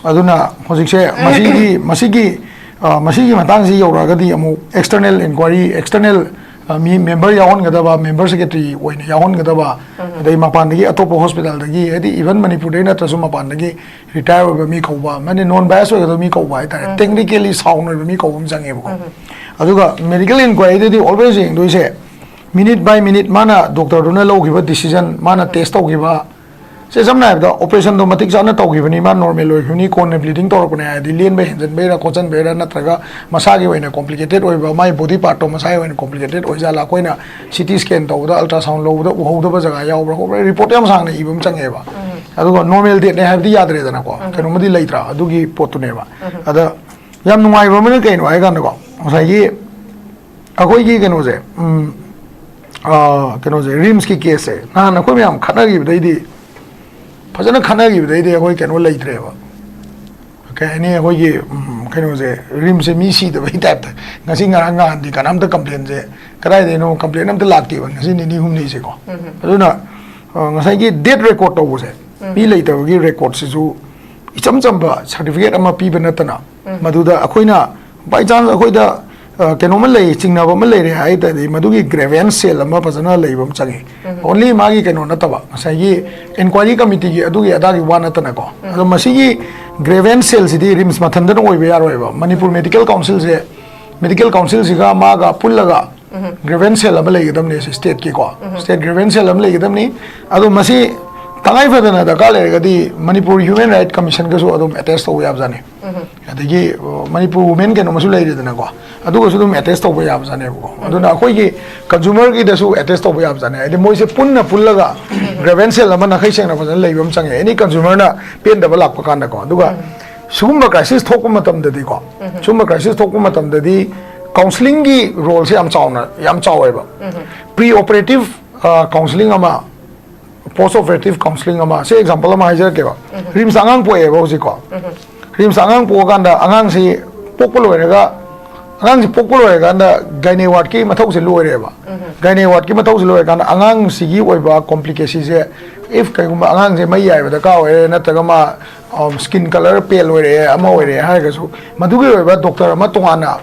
ꯑꯗꯨꯅ ꯍꯧꯖꯤꯛꯁꯦ ꯃꯁꯤꯒꯤ, ꯃꯁꯤꯒꯤ, ꯑ, ꯃꯁꯤꯒꯤ ꯃꯇꯥꯡꯁꯤ ꯌꯧꯔꯛꯑꯒꯗꯤ ꯑꯃꯨꯛ ꯑꯦꯛꯁꯇꯔꯅꯦꯜ ꯏꯟꯀ꯭ꯋꯥꯏꯔꯤ, ꯑꯦꯛꯁꯇꯔꯅꯦꯜ, ꯑ, ꯃꯤ ꯃꯦꯝꯕꯔ ꯌꯥꯎꯍꯟꯒꯗꯕ, ꯃꯦꯝꯕꯔ ꯁꯦꯀ꯭ꯔꯦꯇꯔꯤ ꯑꯣꯏꯅ ꯌꯥꯎꯍꯟꯒꯗꯕ, ꯑꯗꯩ ꯃꯄꯥꯟꯗꯒꯤ ꯑꯇꯣꯞꯄ ꯍꯣꯁꯄꯤꯇꯥꯜꯗꯒꯤ, ꯍꯥꯏꯗꯤ ꯏꯚꯟ ꯃꯅꯤꯄꯨꯔꯗꯒꯤ ꯅꯠꯇ꯭ꯔꯁꯨ ꯃꯄꯥꯟꯗꯒꯤ ꯔꯤꯇꯥꯌꯔ ꯑꯣꯏꯕ ꯃꯤ ꯀꯧꯕ, ꯃꯥꯅꯦ, ꯅꯣꯟ ꯕꯥꯏꯁ ꯑꯣꯏꯒꯗꯕ ꯃꯤ ꯀꯧꯕ ꯍꯥꯏꯇꯥꯔꯦ, ꯇꯦꯛꯅꯤꯀꯦꯂꯤ ꯁꯥꯎꯟ ꯑꯣꯏꯕ ꯃꯤ ꯀꯧꯕ ꯑꯃ ꯆꯪꯉꯦꯕꯀꯣ꯫ ꯑꯗꯨꯒ ꯃꯦꯗꯤꯀꯦꯜ ꯏꯟꯀ꯭ꯋꯥꯏꯔꯤꯗꯗꯤ ꯑꯣꯜꯋꯦꯁ ꯌꯦꯡꯗꯣꯏꯁꯦ ꯃꯤꯅꯤꯠ ꯕꯥꯏ ꯃꯤꯅꯤꯠ ꯃꯥꯅ, ꯗꯣꯛꯇꯔꯗꯨꯅ ꯂꯧꯈꯤꯕ ꯗꯤꯁꯤꯖꯟ, ꯃꯥꯅ ꯇꯦꯁ ꯇꯧꯈꯤꯕ ꯁꯦ ꯁꯝꯅ ꯍꯥꯏꯔꯕꯗ ꯑꯣꯄꯔꯦꯁꯟꯗꯣ ꯃꯇꯤꯛ ꯆꯥꯅ ꯇꯧꯈꯤꯕꯅꯤ, ꯃꯥ ꯅꯣꯔꯃꯦꯜ ꯑꯣꯏꯈꯤꯕꯅꯤ, ꯀꯣꯟꯅ ꯕ꯭ꯂꯤꯗꯤꯡ ꯇꯧꯔꯛꯄꯅꯦ ꯍꯥꯏꯔꯗꯤ ꯂꯦꯟꯕ ꯍꯦꯟꯖꯟꯕꯩꯔꯥ ꯈꯣꯠꯆꯟꯕꯩꯔꯥ ꯅꯠꯇ꯭ꯔꯒ ꯃꯁꯥꯒꯤ ꯑꯣꯏꯅ ꯀꯣꯝꯄ꯭ꯂꯤꯀꯦꯇꯦꯠ ꯑꯣꯏꯕ, ꯃꯥꯏ ꯕꯣꯗꯤ ꯄꯥꯔꯠꯇꯣ ꯃꯁꯥꯒꯤ ꯑꯣꯏꯅ ꯀꯣꯝꯄ꯭ꯂꯤꯀꯦꯇꯦꯠ ꯑꯣꯏꯖꯥꯠꯂꯥ, ꯑꯩꯈꯣꯏꯅ ꯁꯤ ꯇꯤ ꯁ꯭ꯀꯦꯟ ꯇꯧꯕꯗ, ꯑꯜꯇ꯭ꯔꯥꯁꯥꯎꯟ ꯂꯧꯕꯗ ꯎꯍꯧꯗꯕ ꯖꯒꯥ ꯌꯥꯎꯕ꯭ꯔꯥ ꯈꯣꯠꯄ꯭ꯔꯥ, ꯔꯤꯄꯣꯔꯠ ꯌꯥꯝ ꯁꯥꯡꯅ ꯏꯕ ꯑꯃ ꯆꯪꯉꯦꯕ꯫ ꯑꯗꯨꯒ ꯅꯣꯔꯃꯦꯜ ꯗꯦꯠꯅꯦ ꯍꯥꯏꯕꯗꯤ ꯌꯥꯗ꯭ꯔꯦꯗꯅꯀꯣ, ꯀꯩꯅꯣꯝꯃꯗꯤ ꯂꯩꯇ꯭ꯔꯥ, ꯑꯗꯨꯒꯤ ꯄꯣꯠꯇꯨꯅꯦꯕ꯫ ꯑꯗ ꯌꯥꯝ ꯅꯨꯡꯉꯥꯏꯕ ꯑꯃꯅ ꯀꯩꯅꯣ ꯍꯥꯏ ꯀꯥꯟꯗꯀꯣ, ꯉꯁꯥꯏꯒꯤ ꯑꯩꯈꯣꯏꯒꯤ ꯀꯩꯅꯣꯁꯦ, ꯎꯝ, ꯑꯥ, ꯀꯩꯅꯣꯁꯦ, ꯔꯤꯝꯁꯀꯤ ꯀꯦꯁꯁꯦ ꯅꯍꯥꯟ ꯑꯩꯈꯣꯏ ꯃꯌꯥꯝ ꯈꯠꯅꯈꯤꯕꯗꯩꯗꯤ, ꯐꯖꯅ ꯈꯠꯅꯈꯤꯕꯗꯩꯗꯤ ꯑꯩꯈꯣꯏ ꯀꯩꯅꯣ ꯂꯩꯇ꯭ꯔꯦꯕ꯫ ꯀꯩ ꯍꯥꯏꯅꯤ, ꯑꯩꯈꯣꯏꯒꯤ, ꯎꯝ, ꯀꯩꯅꯣꯁꯦ, ꯔꯤꯝꯁꯁꯦ ꯃꯤ ꯁꯤꯗꯕꯒꯤ ꯇꯥꯏꯞꯇ, ꯉꯁꯤ ꯉꯔꯥꯡ ꯅꯍꯥꯟꯗꯤ ꯀꯅꯥꯝꯇ ꯀꯝꯄ꯭ꯂꯦꯟꯁꯦ, ꯀꯗꯥꯏꯗꯩꯅꯣ ꯀꯝꯄ꯭ꯂꯦꯟ ꯑꯝꯇ ꯂꯥꯛꯇꯦꯕ ꯉꯁꯤ ꯅꯤꯅꯤ ꯍꯨꯝꯅꯤꯁꯦꯀꯣ꯫ ꯑꯗꯨꯅ, ꯑ, ꯉꯁꯥꯏꯒꯤ ꯗꯦꯠ ꯔꯦꯀꯣꯔꯠ ꯇꯧꯕꯁꯦ, ꯃꯤ ꯂꯩꯇꯕꯒꯤ ꯔꯦꯀꯣꯔꯠꯁꯤꯁꯨ ꯏꯆꯝ ꯆꯝꯕ ꯁꯥꯔꯇꯤꯐꯤꯀꯦꯠ ꯑꯃ ꯄꯤꯕ ꯅꯠꯇꯅ, ꯃꯗꯨꯗ ꯑꯩꯈꯣꯏꯅ by chance ꯑꯩꯈꯣꯏꯗ, ꯑ, ꯀꯩꯅꯣꯝꯃ ꯂꯩ, ꯆꯤꯡꯅꯕ ꯑꯃ ꯂꯩꯔꯦ ꯍꯥꯏ ꯇꯥꯔꯗꯤ, ꯃꯗꯨꯒꯤ ꯒ꯭ꯔꯦꯚꯦꯟꯁ ꯁꯦꯜ ꯑꯃ ꯐꯖꯅ ꯂꯩꯕ ꯑꯃ ꯆꯪꯉꯤ꯫ ꯑꯣꯟꯂꯤ ꯃꯥꯒꯤ ꯀꯩꯅꯣ ꯅꯠꯇꯕ, ꯉꯁꯥꯏꯒꯤ ꯏꯟꯀ꯭ꯋꯥꯏꯔꯤ ꯀꯃꯤꯇꯤꯒꯤ ꯑꯗꯨꯒꯤ ꯑꯗꯥꯒꯤ ꯋꯥ ꯅꯠꯇꯅꯀꯣ꯫ ꯑꯗꯣ ꯃꯁꯤꯒꯤ ꯒ꯭ꯔꯦꯚꯦꯟꯁ ꯁꯦꯜꯁꯤꯗꯤ ꯔꯤꯝꯁ ꯃꯊꯟꯇꯅ ꯑꯣꯏꯕ ꯌꯥꯔꯣꯏꯕ꯫ ꯃꯅꯤꯄꯨꯔ ꯃꯦꯗꯤꯀꯦꯜ ꯀꯥꯎꯟꯁꯤꯜꯁꯦ, ꯃꯦꯗꯤꯀꯦꯜ ꯀꯥꯎꯟꯁꯤꯜꯁꯤꯒ ꯃꯥꯒ ꯄꯨꯜꯂꯒ ꯒ꯭ꯔꯦꯚꯦꯟꯁ ꯁꯦꯜ ꯑꯃ ꯂꯩꯒꯗꯕꯅꯦ, ꯁꯤ ꯁ꯭ꯇꯦꯠꯀꯤꯀꯣ, ꯁ꯭ꯇꯦꯠ ꯒ꯭ꯔꯦꯚꯦꯟꯁ ꯁꯦꯜ ꯑꯃ ꯂꯩꯒꯗꯕꯅꯤ꯫ ꯑꯗꯣ ꯃꯁꯤ ꯇꯉꯥꯏ ꯐꯗꯅ ꯗꯔꯀꯥꯔ ꯂꯩꯔꯒꯗꯤ ꯃꯅꯤꯄꯨꯔ ꯍ꯭ꯌꯨꯃꯦꯟ ꯔꯥꯏꯠ ꯀꯃꯤꯁꯟꯒꯁꯨ ꯑꯗꯨꯝ ꯑꯦꯇꯦꯆ ꯇꯧꯕ ꯌꯥꯕꯖꯥꯠꯅꯤ꯫ ꯑꯗꯒꯤ, ꯑ, ꯃꯅꯤꯄꯨꯔ ꯋꯨꯃꯦꯟ ꯀꯩꯅꯣ ꯑꯃꯁꯨ ꯂꯩꯔꯦꯗꯅꯀꯣ, ꯑꯗꯨꯒꯁꯨ ꯑꯗꯨꯝ ꯑꯦꯇꯦꯆ ꯇꯧꯕ ꯌꯥꯕꯖꯥꯠꯅꯦꯕꯀꯣ꯫ ꯑꯗꯨꯅ ꯑꯩꯈꯣꯏꯒꯤ ꯀꯟꯖꯨꯃꯔꯒꯤꯗꯁꯨ ꯑꯦꯇꯦꯆ ꯇꯧꯕ ꯌꯥꯕꯖꯥꯠꯅꯦ꯫ ꯍꯥꯏꯗꯤ ꯃꯣꯏꯁꯦ ꯄꯨꯟꯅ ꯄꯨꯜꯂꯒ ꯒ꯭ꯔꯦꯚꯦꯟꯁ ꯁꯦꯜ ꯑꯃ ꯅꯥꯈꯩ ꯁꯦꯡꯅ ꯐꯖꯅ ꯂꯩꯕ ꯑꯃ ꯆꯪꯉꯦ, ꯑꯦꯅꯤ ꯀꯟꯖꯨꯃꯔꯅ ꯄꯦꯟꯗꯕ ꯂꯥꯛꯄ ꯀꯥꯟꯗꯀꯣ꯫ ꯑꯗꯨꯒ ꯁꯤꯒꯨꯝꯕ ꯀ꯭ꯔꯥꯏꯁꯤꯁ ꯊꯣꯛꯄ ꯃꯇꯝꯗꯗꯤꯀꯣ, ꯁꯤꯒꯨꯝꯕ ꯀ꯭ꯔꯥꯏꯁꯤꯁ ꯊꯣꯛꯄ ꯃꯇꯝꯗꯗꯤ ꯀꯥꯎꯟꯁꯤꯂꯤꯡꯒꯤ ꯔꯣꯜꯁꯦ ꯌꯥꯝ ꯆꯥꯎꯅ, ꯌꯥꯝ ꯆꯥꯎꯋꯦꯕ꯫ ꯄ꯭ꯔꯤ ꯑꯣꯄꯔꯦꯇꯤꯞ ꯀꯥꯎꯟꯁꯤꯂꯤꯡ ꯑꯃ, ꯄꯣꯁ ꯑꯣꯄꯔꯦꯇꯤꯞ ꯀꯥꯎꯟꯁꯤꯂꯤꯡ ꯑꯃ, ꯁꯤ ꯑꯦꯛꯖꯥꯝꯄꯜ ꯑꯃ ꯍꯥꯏꯖꯔꯛꯀꯦꯕ꯫ ꯔꯤꯝꯁꯇ ꯑꯉꯥꯡ ꯄꯣꯛꯑꯦꯕ ꯍꯧꯖꯤꯛꯀꯣ꯫ ꯔꯤꯝꯁꯇ ꯑꯉꯥꯡ ꯄꯣꯛꯑꯀꯥꯟꯗ ꯑꯉꯥꯡꯁꯤ ꯄꯣꯛꯄ ꯂꯣꯏꯔꯒ, ꯑꯉꯥꯡꯁꯤ ꯄꯣꯛꯄ ꯂꯣꯏꯔꯀꯥꯟꯗ ꯒꯥꯏꯅꯦ ꯋꯥꯔꯗꯀꯤ ꯃꯊꯧꯁꯦ ꯂꯣꯏꯔꯦꯕ꯫ ꯒꯥꯏꯅꯦ ꯋꯥꯔꯗꯀꯤ ꯃꯊꯧꯁꯦ ꯂꯣꯏꯔꯀꯥꯟꯗ ꯑꯉꯥꯡꯁꯤꯒꯤ ꯑꯣꯏꯕ ꯀꯣꯝꯄ꯭ꯂꯤꯀꯦꯁꯤꯁꯦ, ꯏꯐ ꯀꯩꯒꯨꯝꯕ ꯑꯉꯥꯡꯁꯦ ꯃꯩ ꯌꯥꯏꯕ ꯗꯔꯀꯥꯔ ꯑꯣꯏꯔꯦ, ꯅꯠꯇ꯭ꯔꯒ ꯃꯥ ꯁ꯭ꯀꯤꯟ ꯀꯂꯔ ꯄꯦꯜ ꯑꯣꯏꯔꯦ, ꯑꯃ ꯑꯣꯏꯔꯦ ꯍꯥꯏꯔꯒꯁꯨ, ꯃꯗꯨꯒꯤ ꯑꯣꯏꯕ ꯗꯣꯛꯇꯔ ꯑꯃ ꯇꯣꯉꯥꯟꯅ,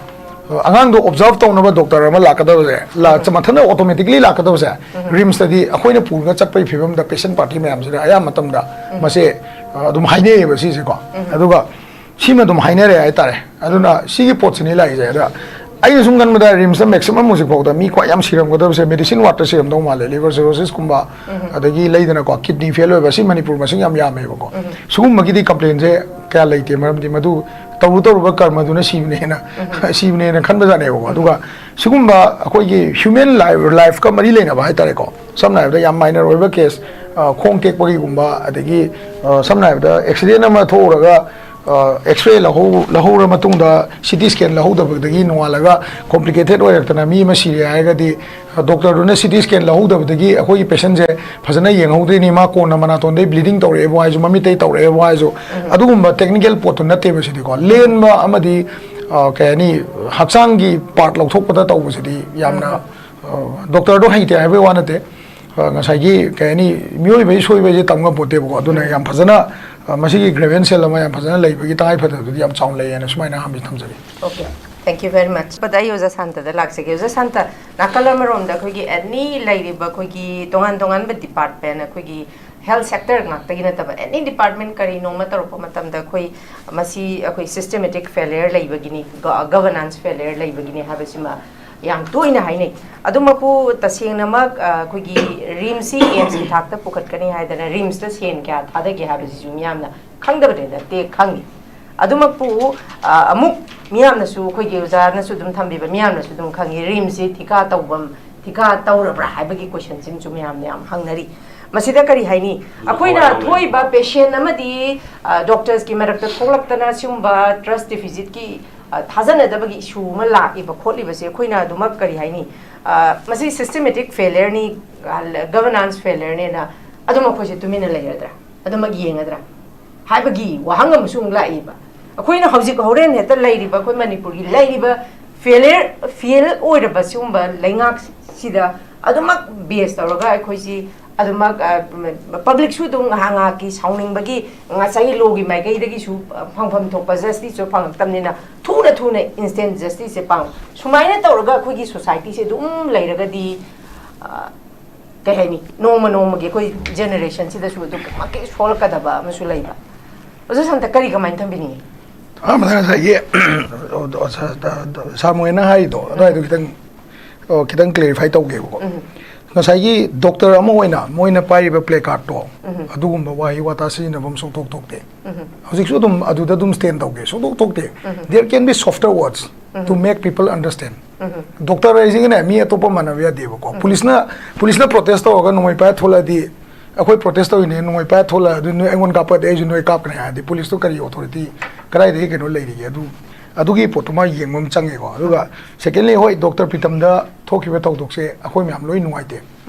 ꯑ, ꯑꯉꯥꯡꯗꯣ ꯑꯣꯕꯖꯥꯔꯚ ꯇꯧꯅꯕ ꯗꯣꯛꯇꯔ ꯑꯃ ꯂꯥꯛꯀꯗꯕꯁꯦ, ꯂꯥ-, ꯃꯊꯟꯇ ꯑꯣꯇꯣꯃꯦꯇꯤꯀꯂꯤ ꯂꯥꯛꯀꯗꯕꯁꯦ, ꯔꯤꯝꯁꯇꯗꯤ ꯑꯩꯈꯣꯏꯅ ꯄꯨꯔꯒ ꯆꯠꯄꯒꯤ ꯐꯤꯕꯝꯗ ꯄꯦꯁꯦꯟ ꯄꯥꯔꯇꯤ ꯃꯌꯥꯝꯁꯤꯅ ꯑꯌꯥꯝꯕ ꯃꯇꯝꯗ ꯃꯁꯦ, ꯑ, ꯑꯗꯨꯝ ꯍꯥꯏꯅꯩꯌꯦꯕ ꯁꯤꯁꯦꯀꯣ꯫ ꯑꯗꯨꯒ ꯁꯤꯃ ꯑꯗꯨꯝ ꯍꯥꯏꯅꯔꯦ ꯍꯥꯏꯇꯥꯔꯦ꯫ ꯑꯗꯨꯅ ꯁꯤꯒꯤ ꯄꯣꯠꯁꯤꯅꯤ ꯂꯥꯛꯏꯁꯦ꯫ ꯑꯗ ꯑꯩꯅ ꯁꯨꯝ ꯈꯟꯕꯗ ꯔꯤꯝꯁꯇ ꯃꯦꯛꯁꯤꯃꯝ ꯍꯧꯖꯤꯛ ꯐꯥꯎꯗ ꯃꯤ ꯈ꯭ꯋꯥꯏ ꯌꯥꯝ ꯁꯤꯔꯝꯒꯗꯕꯁꯦ ꯃꯦꯗꯤꯁꯤꯟ ꯋꯥꯔꯗꯇ ꯁꯤꯔꯝꯗꯧ ꯃꯥꯜꯂꯦ, ꯂꯤꯚꯔ ꯁꯤꯔꯣꯁꯤꯁꯀꯨꯝꯕ, ꯑꯗꯒꯤ ꯂꯩꯗꯅꯀꯣ, ꯀꯤꯗꯅꯤ ꯐꯦꯜ ꯑꯣꯏꯕ, ꯁꯤ ꯃꯅꯤꯄꯨꯔ ꯃꯁꯤꯡ ꯌꯥꯝ ꯌꯥꯝꯃꯦꯕꯀꯣ꯫ ꯁꯤꯒꯨꯝꯕꯒꯤꯗꯤ ꯀꯝꯄ꯭ꯂꯦꯟꯁꯦ ꯀꯌꯥ ꯂꯩꯇꯦ, ꯃꯔꯝꯗꯤ ꯃꯗꯨ ꯇꯧꯔꯨ ꯇꯧꯔꯨꯕ ꯀꯔꯃꯗꯨꯅ ꯁꯤꯕꯅꯦꯅ ꯁꯤꯕꯅꯦꯅ ꯈꯟꯕꯖꯥꯠꯅꯦꯕꯀꯣ꯫ ꯑꯗꯨꯒ ꯁꯤꯒꯨꯝꯕ ꯑꯩꯈꯣꯏꯒꯤ ꯍ꯭ꯌꯨꯃꯦꯟ ꯂꯥꯏꯐꯀ ꯃꯔꯤ ꯂꯩꯅꯕ ꯍꯥꯏꯇꯥꯔꯦꯀꯣ, ꯁꯝꯅ ꯍꯥꯏꯔꯕꯗ ꯌꯥꯝ ꯃꯥꯏꯅꯔ ꯑꯣꯏꯕ ꯀꯦꯁ, ꯈꯣꯡ ꯇꯦꯛꯄꯒꯤꯒꯨꯝꯕ, ꯑꯗꯒꯤ ꯁꯝꯅ ꯍꯥꯏꯔꯕꯗ ꯑꯦꯛꯁꯤꯗꯦꯟ ꯑꯃ ꯊꯣꯛꯎꯔꯒ ꯑꯦꯛꯁꯔꯦ ꯂꯧꯍꯧ ꯂꯧꯍꯧꯔ ꯃꯇꯨꯡꯗ ꯁꯤ ꯇꯤ ꯁ꯭ꯀꯦꯟ ꯂꯧꯍꯧꯗꯕꯗꯒꯤ ꯅꯣꯡꯉꯥꯜꯂꯒ ꯀꯣꯝꯄ꯭ꯂꯤꯀꯦꯇꯦꯠ ꯑꯣꯏꯔꯛꯇꯅ ꯃꯤ ꯑꯃ ꯁꯤꯔꯦ ꯍꯥꯏꯔꯒꯗꯤ, ꯗꯣꯛꯇꯔꯗꯨꯅ ꯁꯤ ꯇꯤ ꯁ꯭ꯀꯦꯟ ꯂꯧꯍꯧꯗꯕꯗꯒꯤ ꯑꯩꯈꯣꯏꯒꯤ ꯄꯦꯁꯦꯟꯁꯦ ꯐꯖꯅ ꯌꯦꯡꯍꯧꯗ꯭ꯔꯤꯅꯤ, ꯃꯥ ꯀꯣꯟꯅ ꯃꯅꯥꯇꯣꯟꯗꯩ ꯕ꯭ꯂꯤꯗꯤꯡ ꯇꯧꯔꯛꯑꯦꯕꯨ ꯍꯥꯏꯁꯨ, ꯃꯃꯤꯠꯇꯩ ꯇꯧꯔꯛꯑꯦꯕꯨ ꯍꯥꯏꯁꯨ, ꯑꯗꯨꯒꯨꯝꯕ ꯇꯦꯛꯅꯤꯀꯦꯜ ꯄꯣꯠꯇꯨ ꯅꯠꯇꯦꯕ ꯁꯤꯗꯤꯀꯣ꯫ ꯂꯦꯟꯕ ꯑꯃꯗꯤ ꯀꯩ ꯍꯥꯏꯅꯤ, ꯍꯛꯆꯥꯡꯒꯤ ꯄꯥꯔꯠ ꯂꯧꯊꯣꯛꯄꯗ ꯇꯧꯕꯁꯤꯗꯤ ꯌꯥꯝꯅ ꯗꯣꯛꯇꯔꯗꯣ ꯍꯩꯇꯦ ꯍꯥꯏꯕꯒꯤ ꯋꯥ ꯅꯠꯇꯦ꯫ ꯉꯁꯥꯏꯒꯤ ꯀꯩ ꯍꯥꯏꯅꯤ, ꯃꯤꯑꯣꯏꯕꯒꯤ ꯁꯣꯏꯕ ꯍꯥꯏꯁꯦ ꯇꯝ ꯉꯝꯄꯣꯠꯇꯦꯕꯀꯣ꯫ ꯑꯗꯨꯅ ꯌꯥꯝ ꯐꯖꯅ, ꯃꯁꯤꯒꯤ ꯒ꯭ꯔꯦꯚꯦꯟꯁ ꯁꯦꯜ ꯑꯃ ꯌꯥꯝ ꯐꯖꯅ ꯂꯩꯕꯒꯤ ꯇꯉꯥꯏ ꯐꯗꯕꯗꯨꯗꯤ ꯌꯥꯝ ꯆꯥꯎꯅ ꯂꯩꯌꯦꯅ ꯁꯨꯃꯥꯏꯅ ꯑꯍꯥꯟꯕꯁꯤ ꯊꯝꯖꯒꯦ꯫ Okay, thank you very much. ꯄꯗ ꯑꯩ ꯑꯣꯖꯥ ꯁꯥꯟꯇꯗ ꯂꯥꯛꯆꯒꯦ꯫ ꯑꯣꯖꯥ ꯁꯥꯟꯇ, ꯅꯥꯀꯜ ꯑꯃꯔꯣꯝꯗ ꯑꯩꯈꯣꯏꯒꯤ ꯑꯦꯅꯤ ꯂꯩꯔꯤꯕ ꯑꯩꯈꯣꯏꯒꯤ ꯇꯣꯉꯥꯟ ꯇꯣꯉꯥꯟꯕ ꯗꯤꯄꯥꯔꯠꯃꯦꯟ, ꯑꯩꯈꯣꯏꯒꯤ ꯍꯦꯜꯊ ꯁꯦꯛꯇꯔ ꯉꯥꯛꯇꯒꯤ ꯅꯠꯇꯕ ꯑꯦꯅꯤ ꯗꯤꯄꯥꯔꯠꯃꯦꯟ ꯀꯔꯤꯅꯣꯃ ꯇꯧꯔꯛꯄ ꯃꯇꯝꯗ ꯑꯩꯈꯣꯏ ꯃꯁꯤ ꯑꯩꯈꯣꯏ ꯁꯤꯁꯇꯦꯃꯦꯇꯤꯛ ꯐꯦꯂꯤꯌꯔ ꯂꯩꯕꯒꯤꯅꯤ, ꯒ-, ꯒꯚꯔꯅꯥꯟꯁ ꯐꯦꯂꯤꯌꯔ ꯂꯩꯕꯒꯤꯅꯤ ꯍꯥꯏꯕꯁꯤꯃ ꯌꯥꯝ ꯇꯣꯏꯅ ꯍꯥꯏꯅꯩ꯫ ꯑꯗꯨꯃꯛꯄꯨ ꯇꯁꯦꯡꯅꯃꯛ, ꯑ, ꯑꯩꯈꯣꯏꯒꯤ ꯔꯤꯝꯁꯁꯤ ꯑꯦꯝꯁꯀꯤ ꯊꯥꯛꯇ ꯄꯨꯈꯠꯀꯅꯤ ꯍꯥꯏꯗꯅ ꯔꯤꯝꯁꯇ ꯁꯦꯟ ꯀꯌꯥ ꯊꯥꯗꯒꯦ ꯍꯥꯏꯕꯁꯤꯁꯨ ꯃꯤꯌꯥꯝꯅ ꯈꯪꯗꯕꯗꯤ ꯅꯠꯇꯦ, ꯈꯪꯉꯤ꯫ ꯑꯗꯨꯃꯛꯄꯨ, ꯑ, ꯑꯃꯨꯛ ꯃꯤꯌꯥꯝꯅꯁꯨ, ꯑꯩꯈꯣꯏꯒꯤ ꯑꯣꯖꯥꯅꯁꯨ ꯑꯗꯨꯝ ꯊꯝꯕꯤꯕ ꯃꯤꯌꯥꯝꯅꯁꯨ ꯑꯗꯨꯝ ꯈꯪꯉꯤ, ꯔꯤꯝꯁꯁꯤ ꯊꯤꯀꯥ ꯇꯧꯐꯝ, ꯊꯤꯀꯥ ꯇꯧꯔꯕ꯭ꯔꯥ ꯍꯥꯏꯕꯒꯤ ꯀꯣꯏꯁꯟꯁꯤꯃꯁꯨ ꯃꯌꯥꯝꯅ ꯌꯥꯝ ꯍꯪꯅꯔꯤ꯫ ꯃꯁꯤꯗ ꯀꯔꯤ ꯍꯥꯏꯅꯤ? ꯑꯩꯈꯣꯏꯅ ꯊꯣꯛꯏꯕ ꯄꯦꯁꯦꯟ ꯑꯃꯗꯤ, ꯑ, ꯗꯣꯛꯇꯔꯁꯀꯤ ꯃꯔꯛꯇ ꯊꯣꯛꯂꯛꯇꯅ ꯁꯤꯒꯨꯝꯕ ꯇ꯭ꯔꯁ ꯗꯤꯐꯤꯁꯤꯠꯀꯤ, ꯑ, ꯊꯥꯖꯅꯗꯕꯒꯤ ꯏꯁꯨ ꯑꯃ ꯂꯥꯛꯏꯕ ꯈꯣꯠꯂꯤꯕꯁꯦ ꯑꯩꯈꯣꯏꯅ ꯑꯗꯨꯃꯛ ꯀꯔꯤ ꯍꯥꯏꯅꯤ? ꯑ, ꯃꯁꯤ ꯁꯤꯁꯇꯦꯃꯦꯇꯤꯛ ꯐꯦꯂꯤꯌꯔꯅꯤ, ꯑ, ꯒꯚꯔꯅꯥꯟꯁ ꯐꯦꯂꯤꯌꯔꯅꯦꯅ ꯑꯗꯨꯝ ꯑꯩꯈꯣꯏꯁꯦ ꯇꯨꯃꯤꯟꯅ ꯂꯩꯔꯗ꯭ꯔꯥ? ꯑꯗꯨꯃꯛ ꯌꯦꯡꯒꯗ꯭ꯔꯥ ꯍꯥꯏꯕꯒꯤ ꯋꯥꯍꯪ ꯑꯃꯁꯨ ꯑꯃꯨꯛ ꯂꯥꯛꯏꯕ꯫ ꯑꯩꯈꯣꯏꯅ ꯍꯧꯖꯤꯛ ꯍꯣꯔꯦꯟ ꯍꯦꯛꯇ ꯂꯩꯔꯤꯕ ꯑꯩꯈꯣꯏ ꯃꯅꯤꯄꯨꯔꯒꯤ ꯂꯩꯔꯤꯕ ꯐꯦꯂꯤꯌꯔ, ꯐꯦꯜ ꯑꯣꯏꯔꯕ ꯁꯤꯒꯨꯝꯕ ꯂꯩꯉꯥꯛꯁꯤꯗ ꯑꯗꯨꯃꯛ ꯕꯦꯁ ꯇꯧꯔꯒ ꯑꯩꯈꯣꯏꯁꯤ ꯑꯗꯨꯃꯛ, ꯑ, ꯄꯕ꯭ꯂꯤꯛꯁꯨ ꯑꯗꯨꯝ ꯉꯥꯏꯍꯥꯛ ꯉꯥꯏꯍꯥꯛꯀꯤ ꯁꯥꯎꯅꯤꯡꯕꯒꯤ ꯉꯁꯥꯏꯒꯤ ꯂꯣꯒꯤ ꯃꯥꯏꯀꯩꯗꯒꯤꯁꯨ, ꯑ, ꯐꯪꯐꯝ ꯊꯣꯛꯄ ꯖꯁꯇꯤꯁꯁꯨ ꯐꯪꯉꯛꯇꯕꯅꯤꯅ ꯊꯨꯅ ꯊꯨꯅ ꯏꯟꯁꯇꯦꯟ ꯖꯁꯇꯤꯁꯁꯦ ꯄꯥꯝꯃꯤ꯫ ꯁꯨꯃꯥꯏꯅ ꯇꯧꯔꯒ ꯑꯩꯈꯣꯏꯒꯤ ꯁꯣꯁꯥꯏꯇꯤꯁꯦ ꯑꯗꯨꯝ ꯂꯩꯔꯒꯗꯤ, ꯑ, ꯀꯩ ꯍꯥꯏꯅꯤ, ꯅꯣꯡꯃ ꯅꯣꯡꯃꯒꯤ ꯑꯩꯈꯣꯏ ꯖꯦꯅꯦꯔꯦꯁꯟꯁꯤꯗꯁꯨ ꯑꯗꯨꯛꯀꯤ ꯃꯇꯤꯛ ꯁꯣꯛꯂꯛꯀꯗꯕ ꯑꯃꯁꯨ ꯂꯩꯕ꯫ ꯑꯣꯖꯥ ꯁꯥꯟꯇ, ꯀꯔꯤ ꯀꯃꯥꯏꯅ ꯊꯝꯕꯤꯅꯤꯡꯉꯤ? ꯑꯍꯥꯟꯕꯗ ꯉꯁꯥꯏꯒꯤ ꯁꯥꯔ ꯃꯣꯍꯦꯟꯅ ꯍꯥꯏꯔꯤꯗꯣ ꯑꯗꯨꯋꯥꯏꯗꯣ ꯈꯤꯇꯪ ꯑꯣ, ꯈꯤꯇꯪ ꯀ꯭ꯂꯦꯔꯤꯐꯥꯏ ꯇꯧꯒꯦꯕꯀꯣ꯫ ꯉꯁꯥꯏꯒꯤ ꯗꯣꯛꯇꯔ ꯑꯃ ꯑꯣꯏꯅ ꯃꯣꯏꯅ ꯄꯥꯏꯔꯤꯕ ꯄ꯭ꯂꯦ ꯀꯥꯔꯠꯇꯣ ꯑꯗꯨꯒꯨꯝꯕ ꯋꯥꯍꯩ ꯋꯥꯇꯥ ꯁꯤꯖꯤꯟꯅꯐꯝ ꯁꯨꯡꯊꯣꯛ ꯊꯣꯛꯇꯦ꯫ ꯍꯧꯖꯤꯛꯁꯨ ꯑꯗꯨꯝ ꯑꯗꯨꯗ ꯑꯗꯨꯝ ꯁ꯭ꯇꯦꯟ ꯇꯧꯒꯦ, ꯁꯨꯡꯊꯣꯛ ꯊꯣꯛꯇꯦ꯫ There can be softer words to make people understand. Doctor ꯍꯥꯏꯁꯤꯒꯅꯦ ꯃꯤ ꯑꯇꯣꯞꯄ ꯃꯥꯟꯅꯕ ꯌꯥꯗꯦꯕꯀꯣ꯫ ꯄꯨꯂꯤꯁꯅ ꯄꯨꯂꯤꯁꯅ ꯄ꯭ꯔꯣꯇꯦꯁ ꯇꯧꯔꯒ ꯅꯣꯡꯃꯩ ꯄꯥꯏꯔ ꯊꯣꯛꯂꯛꯑꯗꯤ, ꯑꯩꯈꯣꯏ ꯄ꯭ꯔꯣꯇꯦꯁ ꯇꯧꯔꯤꯅꯦ, ꯅꯣꯡꯃꯩ ꯄꯥꯏꯔ ꯊꯣꯛꯂꯛꯑꯗꯤ ꯅꯣꯏ ꯑꯩꯉꯣꯟꯗ ꯀꯥꯞꯄꯗꯤ ꯑꯩꯁꯨ ꯅꯣꯏ ꯀꯥꯞꯀꯅꯤ ꯍꯥꯏꯔꯗꯤ ꯄꯨꯂꯤꯁꯇꯣ ꯀꯔꯤ ꯑꯣꯊꯣꯔꯤꯇꯤ, ꯀꯗꯥꯏꯗꯒꯤ ꯀꯩꯅꯣ ꯂꯩꯔꯤꯒꯦ? ꯑꯗꯨ ꯑꯗꯨꯒꯤ ꯄꯣꯠꯇꯨꯃ ꯌꯦꯡꯕ ꯑꯃ ꯆꯪꯉꯦꯀꯣ꯫ ꯑꯗꯨꯒ ꯁꯦꯀꯦꯟꯂꯤ, ꯍꯣꯏ, ꯗꯣꯛꯇꯔ ꯄ꯭ꯔꯤꯇꯝꯗ ꯊꯣꯛꯈꯤꯕ ꯊꯧꯗꯣꯛꯁꯦ ꯑꯩꯈꯣꯏ ꯃꯌꯥꯝ ꯂꯣꯏ ꯅꯨꯡꯉꯥꯏꯇꯦ꯫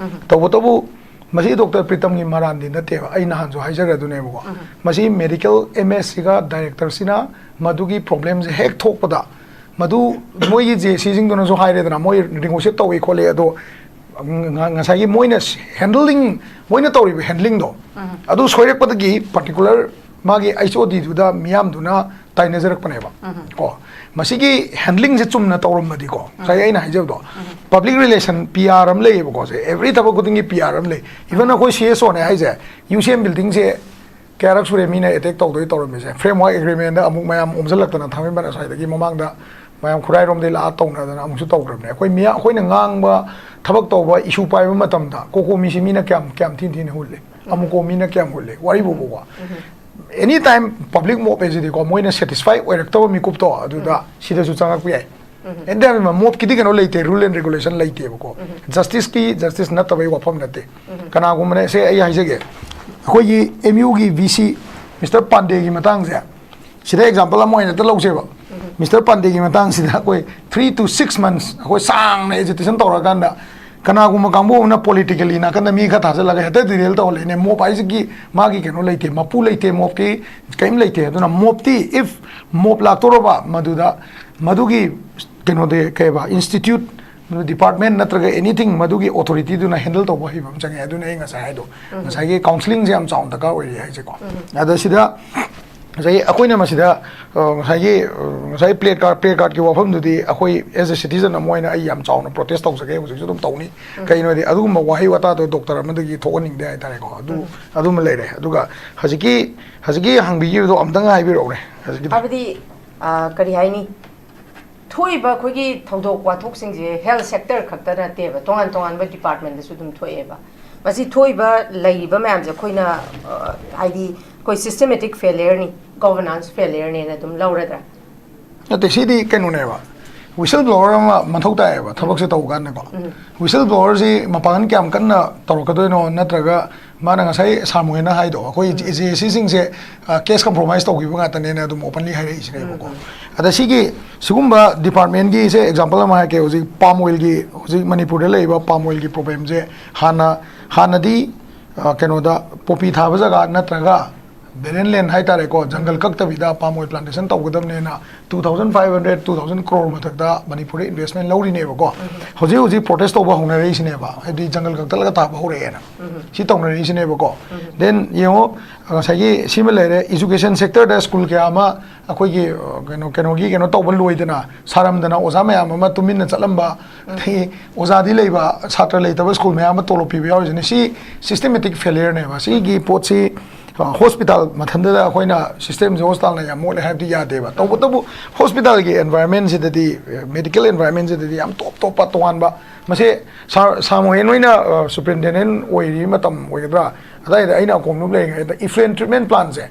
ꯇꯧꯕꯇꯕꯨ ꯃꯁꯤ ꯗꯣꯛꯇꯔ ꯄ꯭ꯔꯤꯇꯝꯒꯤ ꯃꯔꯥꯟꯗꯤ ꯅꯠꯇꯦꯕ, ꯑꯩ ꯅꯍꯥꯟꯁꯨ ꯍꯥꯏꯖꯈ꯭ꯔꯗꯨꯅꯦꯕꯀꯣ꯫ ꯃꯁꯤ ꯃꯦꯗꯤꯀꯦꯜ ꯑꯦꯝ ꯑꯦꯁ ꯁꯤꯒ ꯗꯥꯏꯔꯦꯛꯇꯔꯁꯤꯅ ꯃꯗꯨꯒꯤ ꯄ꯭ꯔꯣꯕ꯭ꯂꯦꯝꯁꯦ ꯍꯦꯛ ꯊꯣꯛꯄꯗ, ꯃꯗꯨ ꯃꯣꯏꯒꯤ ꯖꯦ ꯁꯤꯁꯤꯡꯗꯨꯅꯁꯨ ꯍꯥꯏꯔꯦꯗꯅ, ꯃꯣꯏ ꯅꯦꯒꯣꯁꯤꯌꯦꯠ ꯇꯧꯏ ꯈꯣꯠꯂꯤ, ꯑꯗꯣ ꯉ-, ꯉꯁꯥꯏꯒꯤ ꯃꯣꯏꯅ ꯍꯦꯟꯗꯂꯤꯡ, ꯃꯣꯏꯅ ꯇꯧꯔꯤꯕ ꯍꯦꯟꯗꯂꯤꯡꯗꯣ ꯑꯗꯨ ꯁꯣꯏꯔꯛꯄꯗꯒꯤ ꯄꯥꯔꯇꯤꯀꯨꯂꯔ ꯃꯥꯒꯤ ꯑꯩꯆ ꯑꯣ ꯗꯤꯗꯨꯗ ꯃꯤꯌꯥꯝꯗꯨꯅ ꯇꯥꯏꯅꯖꯔꯛꯄꯅꯦꯕ꯫ ꯀꯣ, ꯃꯁꯤꯒꯤ ꯍꯦꯟꯗꯂꯤꯡꯁꯦ ꯆꯨꯝꯅ ꯇꯧꯔꯝꯃꯗꯤꯀꯣ, ꯉꯁꯥꯏ ꯑꯩꯅ ꯍꯥꯏꯖꯕꯗꯣ, ꯄꯕ꯭ꯂꯤꯛ ꯔꯤꯂꯦꯁꯟ ꯄꯤ ꯑꯥꯔ ꯑꯃ ꯂꯩꯌꯦꯕꯀꯣ꯫ ꯁꯦ ꯑꯦꯕ꯭ꯔꯤ ꯊꯕꯛ ꯈꯨꯗꯤꯡꯒꯤ ꯄꯤ ꯑꯥꯔ ꯑꯃ ꯂꯩ꯫ ꯏꯚꯟ ꯑꯩꯈꯣꯏ ꯁꯤ ꯑꯦꯁ ꯑꯣꯅꯦ ꯍꯥꯏꯁꯦ, ꯌꯨ ꯁꯤ ꯑꯦꯝ ꯕꯤꯜꯗꯤꯡꯁꯦ ꯀꯌꯥꯔꯛ ꯁꯨꯔꯦ ꯃꯤꯅ ꯑꯦꯇꯦꯛ ꯇꯧꯗꯣꯏ ꯇꯧꯔꯝꯃꯤꯁꯦ? ꯐ꯭ꯔꯦꯝꯋꯥꯔꯛ ꯑꯦꯒ꯭ꯔꯤꯃꯦꯟꯗ ꯑꯃꯨꯛ ꯃꯌꯥꯝ ꯑꯣꯝꯁꯤꯜꯂꯛꯇꯅ ꯊꯥꯡꯃꯩꯕꯟ ꯑꯁ꯭ꯋꯥꯏꯗꯒꯤ ꯃꯃꯥꯡꯗ ꯃꯌꯥꯝ ꯈꯨꯔꯥꯏꯔꯣꯝꯗꯒꯤ ꯂꯥꯛꯑ ꯇꯧꯅꯗꯅ ꯑꯃꯨꯛꯁꯨ ꯇꯧꯈ꯭ꯔꯕꯅꯦ꯫ ꯑꯩꯈꯣꯏ ꯃꯤꯌꯥ-, ꯑꯩꯈꯣꯏꯅ ꯉꯥꯡꯕ, ꯊꯕꯛ ꯇꯧꯕ, ꯏꯁꯨ ꯄꯥꯏꯕ ꯃꯇꯝꯗ ꯀꯣꯀꯣꯃꯤꯁꯤ ꯃꯤꯅ ꯀꯌꯥꯝ, ꯀꯌꯥꯝ ꯊꯤꯅ ꯊꯤꯅ ꯍꯨꯜꯂꯤ, ꯑꯃꯨꯀꯣ ꯃꯤꯅ ꯀꯌꯥꯝ ꯍꯨꯜꯂꯤ, ꯋꯥꯔꯤꯕꯨꯕꯀꯣ꯫ ꯑꯦꯅꯤ ꯇꯥꯏꯝ ꯄꯕ꯭ꯂꯤꯛ ꯃꯣꯞ ꯍꯥꯏꯁꯤꯗꯤꯀꯣ, ꯃꯣꯏꯅ ꯁꯦꯇꯤꯁꯐꯥꯏ ꯑꯣꯏꯔꯛꯇꯕ ꯃꯤꯀꯨꯞꯇꯣ ꯑꯗꯨꯗ ꯁꯤꯗꯁꯨ ꯆꯪꯉꯛꯄ ꯌꯥꯏ꯫ ꯑꯦꯟ ꯗꯦꯟ ꯃꯣꯞꯀꯤꯗꯤ ꯀꯩꯅꯣ ꯂꯩꯇꯦ, ꯔꯨꯜ ꯑꯦꯟ ꯔꯤꯒꯨꯂꯦꯁꯟ ꯂꯩꯇꯦꯕꯀꯣ꯫ ꯖꯁꯇꯤꯁꯀꯤ ꯖꯁꯇꯤꯁ ꯅꯠꯇꯕꯒꯤ ꯋꯥꯐꯝ ꯅꯠꯇꯦ꯫ ꯀꯅꯥꯒꯨꯝꯕꯅ, ꯁꯦ ꯑꯩ ꯍꯥꯏꯖꯒꯦ, ꯑꯩꯈꯣꯏꯒꯤ ꯑꯦꯝ ꯌꯨꯒꯤ ꯚꯤ ꯁꯤ ꯃꯤꯁꯇꯔ ꯄꯥꯟꯗꯦꯒꯤ ꯃꯇꯥꯡꯁꯦ, ꯁꯤꯗ ꯑꯦꯛꯖꯥꯝꯄꯜ ꯑꯃ ꯑꯣꯏꯅ ꯍꯦꯛꯇ ꯂꯧꯁꯦꯕ꯫ ꯃꯤꯁꯇꯔ ꯄꯥꯟꯗꯦꯒꯤ ꯃꯇꯥꯡꯁꯤꯗ ꯑꯩꯈꯣꯏ ꯊ꯭ꯔꯤ ꯇꯨ ꯁꯤꯛꯁ ꯃꯟꯁ ꯑꯩꯈꯣꯏ ꯁꯥꯡꯅ ꯑꯦꯖꯤꯇꯦꯁꯟ ꯇꯧꯔꯀꯥꯟꯗ ꯀꯅꯥꯒꯨꯝꯕ ꯀꯥꯡꯕꯨ ꯑꯃꯅ ꯄꯣꯂꯤꯇꯤꯀꯦꯜꯂꯤꯅ ꯀꯟꯅ ꯃꯤ ꯈꯔ ꯊꯥꯖꯤꯜꯂꯒ ꯍꯦꯛꯇ ꯗꯤꯔꯦꯜ ꯇꯧꯍꯜꯂꯛꯏꯅꯦ꯫ ꯃꯣꯞ ꯍꯥꯏꯁꯤꯒꯤ ꯃꯥꯒꯤ ꯀꯩꯅꯣ ꯂꯩꯇꯦ, ꯃꯄꯨ ꯂꯩꯇꯦ, ꯃꯣꯞꯀꯤ ꯀꯔꯤꯝ ꯂꯩꯇꯦ꯫ ꯑꯗꯨꯅ ꯃꯣꯞꯇꯤ, ꯏꯐ ꯃꯣꯞ ꯂꯥꯛꯇꯧꯔꯕ ꯃꯗꯨꯗ, ꯃꯗꯨꯒꯤ ꯀꯩꯅꯣꯗꯤ ꯀꯩꯕ, ꯏꯟꯁꯇꯤꯇ꯭ꯌꯨꯠ, ꯗꯤꯄꯥꯔꯠꯃꯦꯟ ꯅꯠꯇ꯭ꯔꯒ ꯑꯦꯅꯤꯊꯤꯡ, ꯃꯗꯨꯒꯤ ꯑꯣꯊꯣꯔꯤꯇꯤꯗꯨꯅ ꯍꯦꯟꯗꯜ ꯇꯧꯕ ꯍꯩꯕ ꯑꯃ ꯆꯪꯉꯦ꯫ ꯑꯗꯨꯅ ꯑꯩ ꯉꯁꯥꯏ ꯍꯥꯏꯗꯣ, ꯉꯁꯥꯏꯒꯤ ꯀꯥꯎꯟꯁꯤꯂꯤꯡꯁꯦ ꯌꯥꯝ ꯆꯥꯎꯅ ꯗꯔꯀꯥꯔ ꯑꯣꯏꯔꯤ ꯍꯥꯏꯁꯦꯀꯣ꯫ ꯑꯗ ꯁꯤꯗ ꯉꯁꯥꯏꯒꯤ ꯑꯩꯈꯣꯏꯅ ꯃꯁꯤꯗ ꯑ, ꯉꯁꯥꯏꯒꯤ ꯑ, ꯉꯁꯥꯏ play card, play cardꯀꯤ ꯋꯥꯐꯝꯗꯨꯗꯤ ꯑꯩꯈꯣꯏ as a citizen ꯑꯃ ꯑꯣꯏꯅ ꯑꯩ ꯌꯥꯝ ꯆꯥꯎꯅ protest ꯇꯧꯖꯒꯦ, ꯍꯧꯖꯤꯛꯁꯨ ꯑꯗꯨꯝ ꯇꯧꯅꯤ꯫ ꯀꯩꯒꯤꯅꯣꯗꯤ ꯑꯗꯨꯒꯨꯝꯕ ꯋꯥꯍꯩ ꯋꯥꯇꯥꯗꯣ ꯗꯣꯛꯇꯔ ꯑꯃꯗꯒꯤ ꯊꯣꯛꯍꯟꯅꯤꯡꯗꯦ ꯍꯥꯏꯇꯥꯔꯦꯀꯣ꯫ ꯑꯗꯨ ꯑꯗꯨꯃ ꯂꯩꯔꯦ꯫ ꯑꯗꯨꯒ ꯍꯧꯖꯤꯛꯀꯤ ꯍꯧꯖꯤꯛꯀꯤ ꯍꯪꯕꯤꯈꯤꯕꯗꯣ ꯑꯝꯇꯪ ꯍꯥꯏꯕꯤꯔꯛꯎꯅꯦ꯫ ꯍꯧꯖꯤꯛꯀꯤꯗꯣ꯫ ꯍꯥꯏꯕꯗꯤ ꯑ, ꯀꯔꯤ ꯍꯥꯏꯅꯤ, ꯊꯣꯛꯏꯕ ꯑꯩꯈꯣꯏꯒꯤ ꯊꯧꯗꯣꯛ ꯋꯥꯊꯣꯛꯁꯤꯡꯁꯦ health sector ꯈꯛꯇ ꯅꯠꯇꯦꯕ, ꯇꯣꯉꯥꯟ ꯇꯣꯉꯥꯟꯕ departmentꯗꯁꯨ ꯑꯗꯨꯝ ꯊꯣꯛꯑꯦꯕ꯫ ꯃꯁꯤ ꯊꯣꯛꯏꯕ ꯂꯩꯔꯤꯕ ꯃꯌꯥꯝꯁꯦ ꯑꯩꯈꯣꯏꯅ ꯑ, ꯍꯥꯏꯗꯤ ꯑꯩꯈꯣꯏ systematic failureꯅꯤ, governance failureꯅꯦꯅ ꯑꯗꯨꯝ ꯂꯧꯔꯗ꯭ꯔꯥ? ꯅꯠꯇꯦ, ꯁꯤꯗꯤ ꯀꯩꯅꯣꯅꯦꯕ, whistle blower ꯑꯃ ꯃꯊꯧ ꯇꯥꯏꯌꯦꯕ ꯊꯕꯛꯁꯦ ꯇꯧꯕ ꯀꯥꯟꯗꯀꯣ꯫ Whistle blowerꯁꯤ ꯃꯄꯥꯡꯒꯜ ꯀꯌꯥꯝ ꯀꯟꯅ ꯇꯧꯔꯛꯀꯗꯣꯏꯅꯣ, ꯅꯠꯇ꯭ꯔꯒ ꯃꯥꯅ ꯉꯁꯥꯏ ꯁꯥꯔ ꯃꯣꯍꯦꯟꯅ ꯍꯥꯏꯗꯣ, ꯑꯩꯈꯣꯏ ꯖꯦ ꯑꯦ ꯁꯤꯁꯤꯡꯁꯦ case compromise ꯇꯧꯈꯤꯕ ꯉꯥꯛꯇꯅꯦꯅ ꯑꯗꯨꯝ openly ꯍꯥꯏꯔꯛꯏꯁꯤꯅꯦꯕꯀꯣ꯫ ꯑꯗ ꯁꯤꯒꯤ ꯁꯤꯒꯨꯝꯕ departmentꯒꯤꯁꯦ example ꯑꯃ ꯍꯥꯏꯔꯛꯀꯦ꯫ ꯍꯧꯖꯤꯛ palm oilꯒꯤ, ꯍꯧꯖꯤꯛ ꯃꯅꯤꯄꯨꯔꯗ ꯂꯩꯔꯤꯕ palm oilꯒꯤ problemꯁꯦ ꯍꯥꯟꯅ ꯍꯥꯟꯅꯗꯤ ꯑ, ꯀꯩꯅꯣꯗ poppy ꯊꯥꯕ ꯖꯒꯥ ꯅꯠꯇ꯭ꯔꯒ barren land ꯍꯥꯏꯇꯥꯔꯦꯀꯣ, jungle ꯀꯛꯇꯕꯤꯗ palm oil plantation ꯇꯧꯒꯗꯕꯅꯦꯅ two thousand five hundred, two thousand crore ꯃꯊꯛꯇ ꯃꯅꯤꯄꯨꯔꯗ investment ꯂꯧꯔꯤꯅꯦꯕꯀꯣ꯫ ꯍꯧꯖꯤꯛ ꯍꯧꯖꯤꯛ protest ꯇꯧꯕ ꯍꯧꯅꯔꯛꯏꯁꯤꯅꯦꯕ, ꯍꯥꯏꯗꯤ ꯖꯪꯒꯜ ꯀꯛꯊꯠꯂꯒ ꯊꯥꯕ ꯍꯧꯔꯛꯑꯦꯅ ꯁꯤ ꯇꯧꯅꯔꯛꯏꯁꯤꯅꯦꯕꯀꯣ꯫ Then ꯌꯦꯡꯉꯣ, ꯉꯁꯥꯏꯒꯤ ꯁꯤꯃ ꯂꯩꯔꯦ, education sectorꯗ school ꯀꯌꯥ ꯑꯃ ꯑꯩꯈꯣꯏꯒꯤ ꯑ, ꯀꯩꯅꯣ ꯀꯩꯅꯣꯒꯤ ꯀꯩꯅꯣ ꯇꯧꯕ ꯂꯣꯏꯗꯅ ꯁꯥꯔꯝꯗꯅ ꯑꯣꯖꯥ ꯃꯌꯥꯝ ꯑꯃ ꯇꯨꯃꯤꯟꯅ ꯆꯠꯂꯝꯕ, ꯑꯗꯒꯤ ꯑꯣꯖꯥꯗꯤ ꯂꯩꯕ, ꯁꯥꯇ꯭ꯔ ꯂꯩꯇꯕ school ꯃꯌꯥꯝ ꯑꯃ ꯇꯣꯂꯣꯞ ꯄꯤꯕ ꯌꯥꯎꯔꯤꯁꯤꯅꯦ꯫ ꯁꯤ systematic failureꯅꯦꯕ꯫ ꯁꯤꯒꯤ ꯄꯣꯠꯁꯤ ꯑ, hospital ꯃꯊꯟꯇꯗ ꯑꯩꯈꯣꯏꯅ systemꯁꯦ hospitalꯅ ꯌꯥꯝ ꯃꯣꯠꯂꯦ ꯍꯥꯏꯕꯗꯤ ꯌꯥꯗꯦꯕ꯫ ꯇꯧꯕꯇꯕꯨ hospitalꯒꯤ environmentꯁꯤꯗꯗꯤ, medical environmentꯁꯤꯗꯗꯤ ꯌꯥꯝ ꯇꯣꯞ ꯇꯣꯞꯄ ꯇꯣꯉꯥꯟꯕ, ꯃꯁꯤ ꯁꯥꯔ ꯁꯥꯔ ꯃꯣꯍꯦꯟ ꯍꯣꯏꯅ ꯑ, superintendent ꯑꯣꯏꯔꯤ ꯃꯇꯝ ꯑꯣꯏꯒꯗ꯭ꯔꯥ, ꯑꯗꯥꯏꯗ ꯑꯩꯅ ꯑꯀꯣꯝꯂꯨꯞ ꯂꯩꯔꯤꯉꯩꯗ effluent treatment plantꯁꯦ,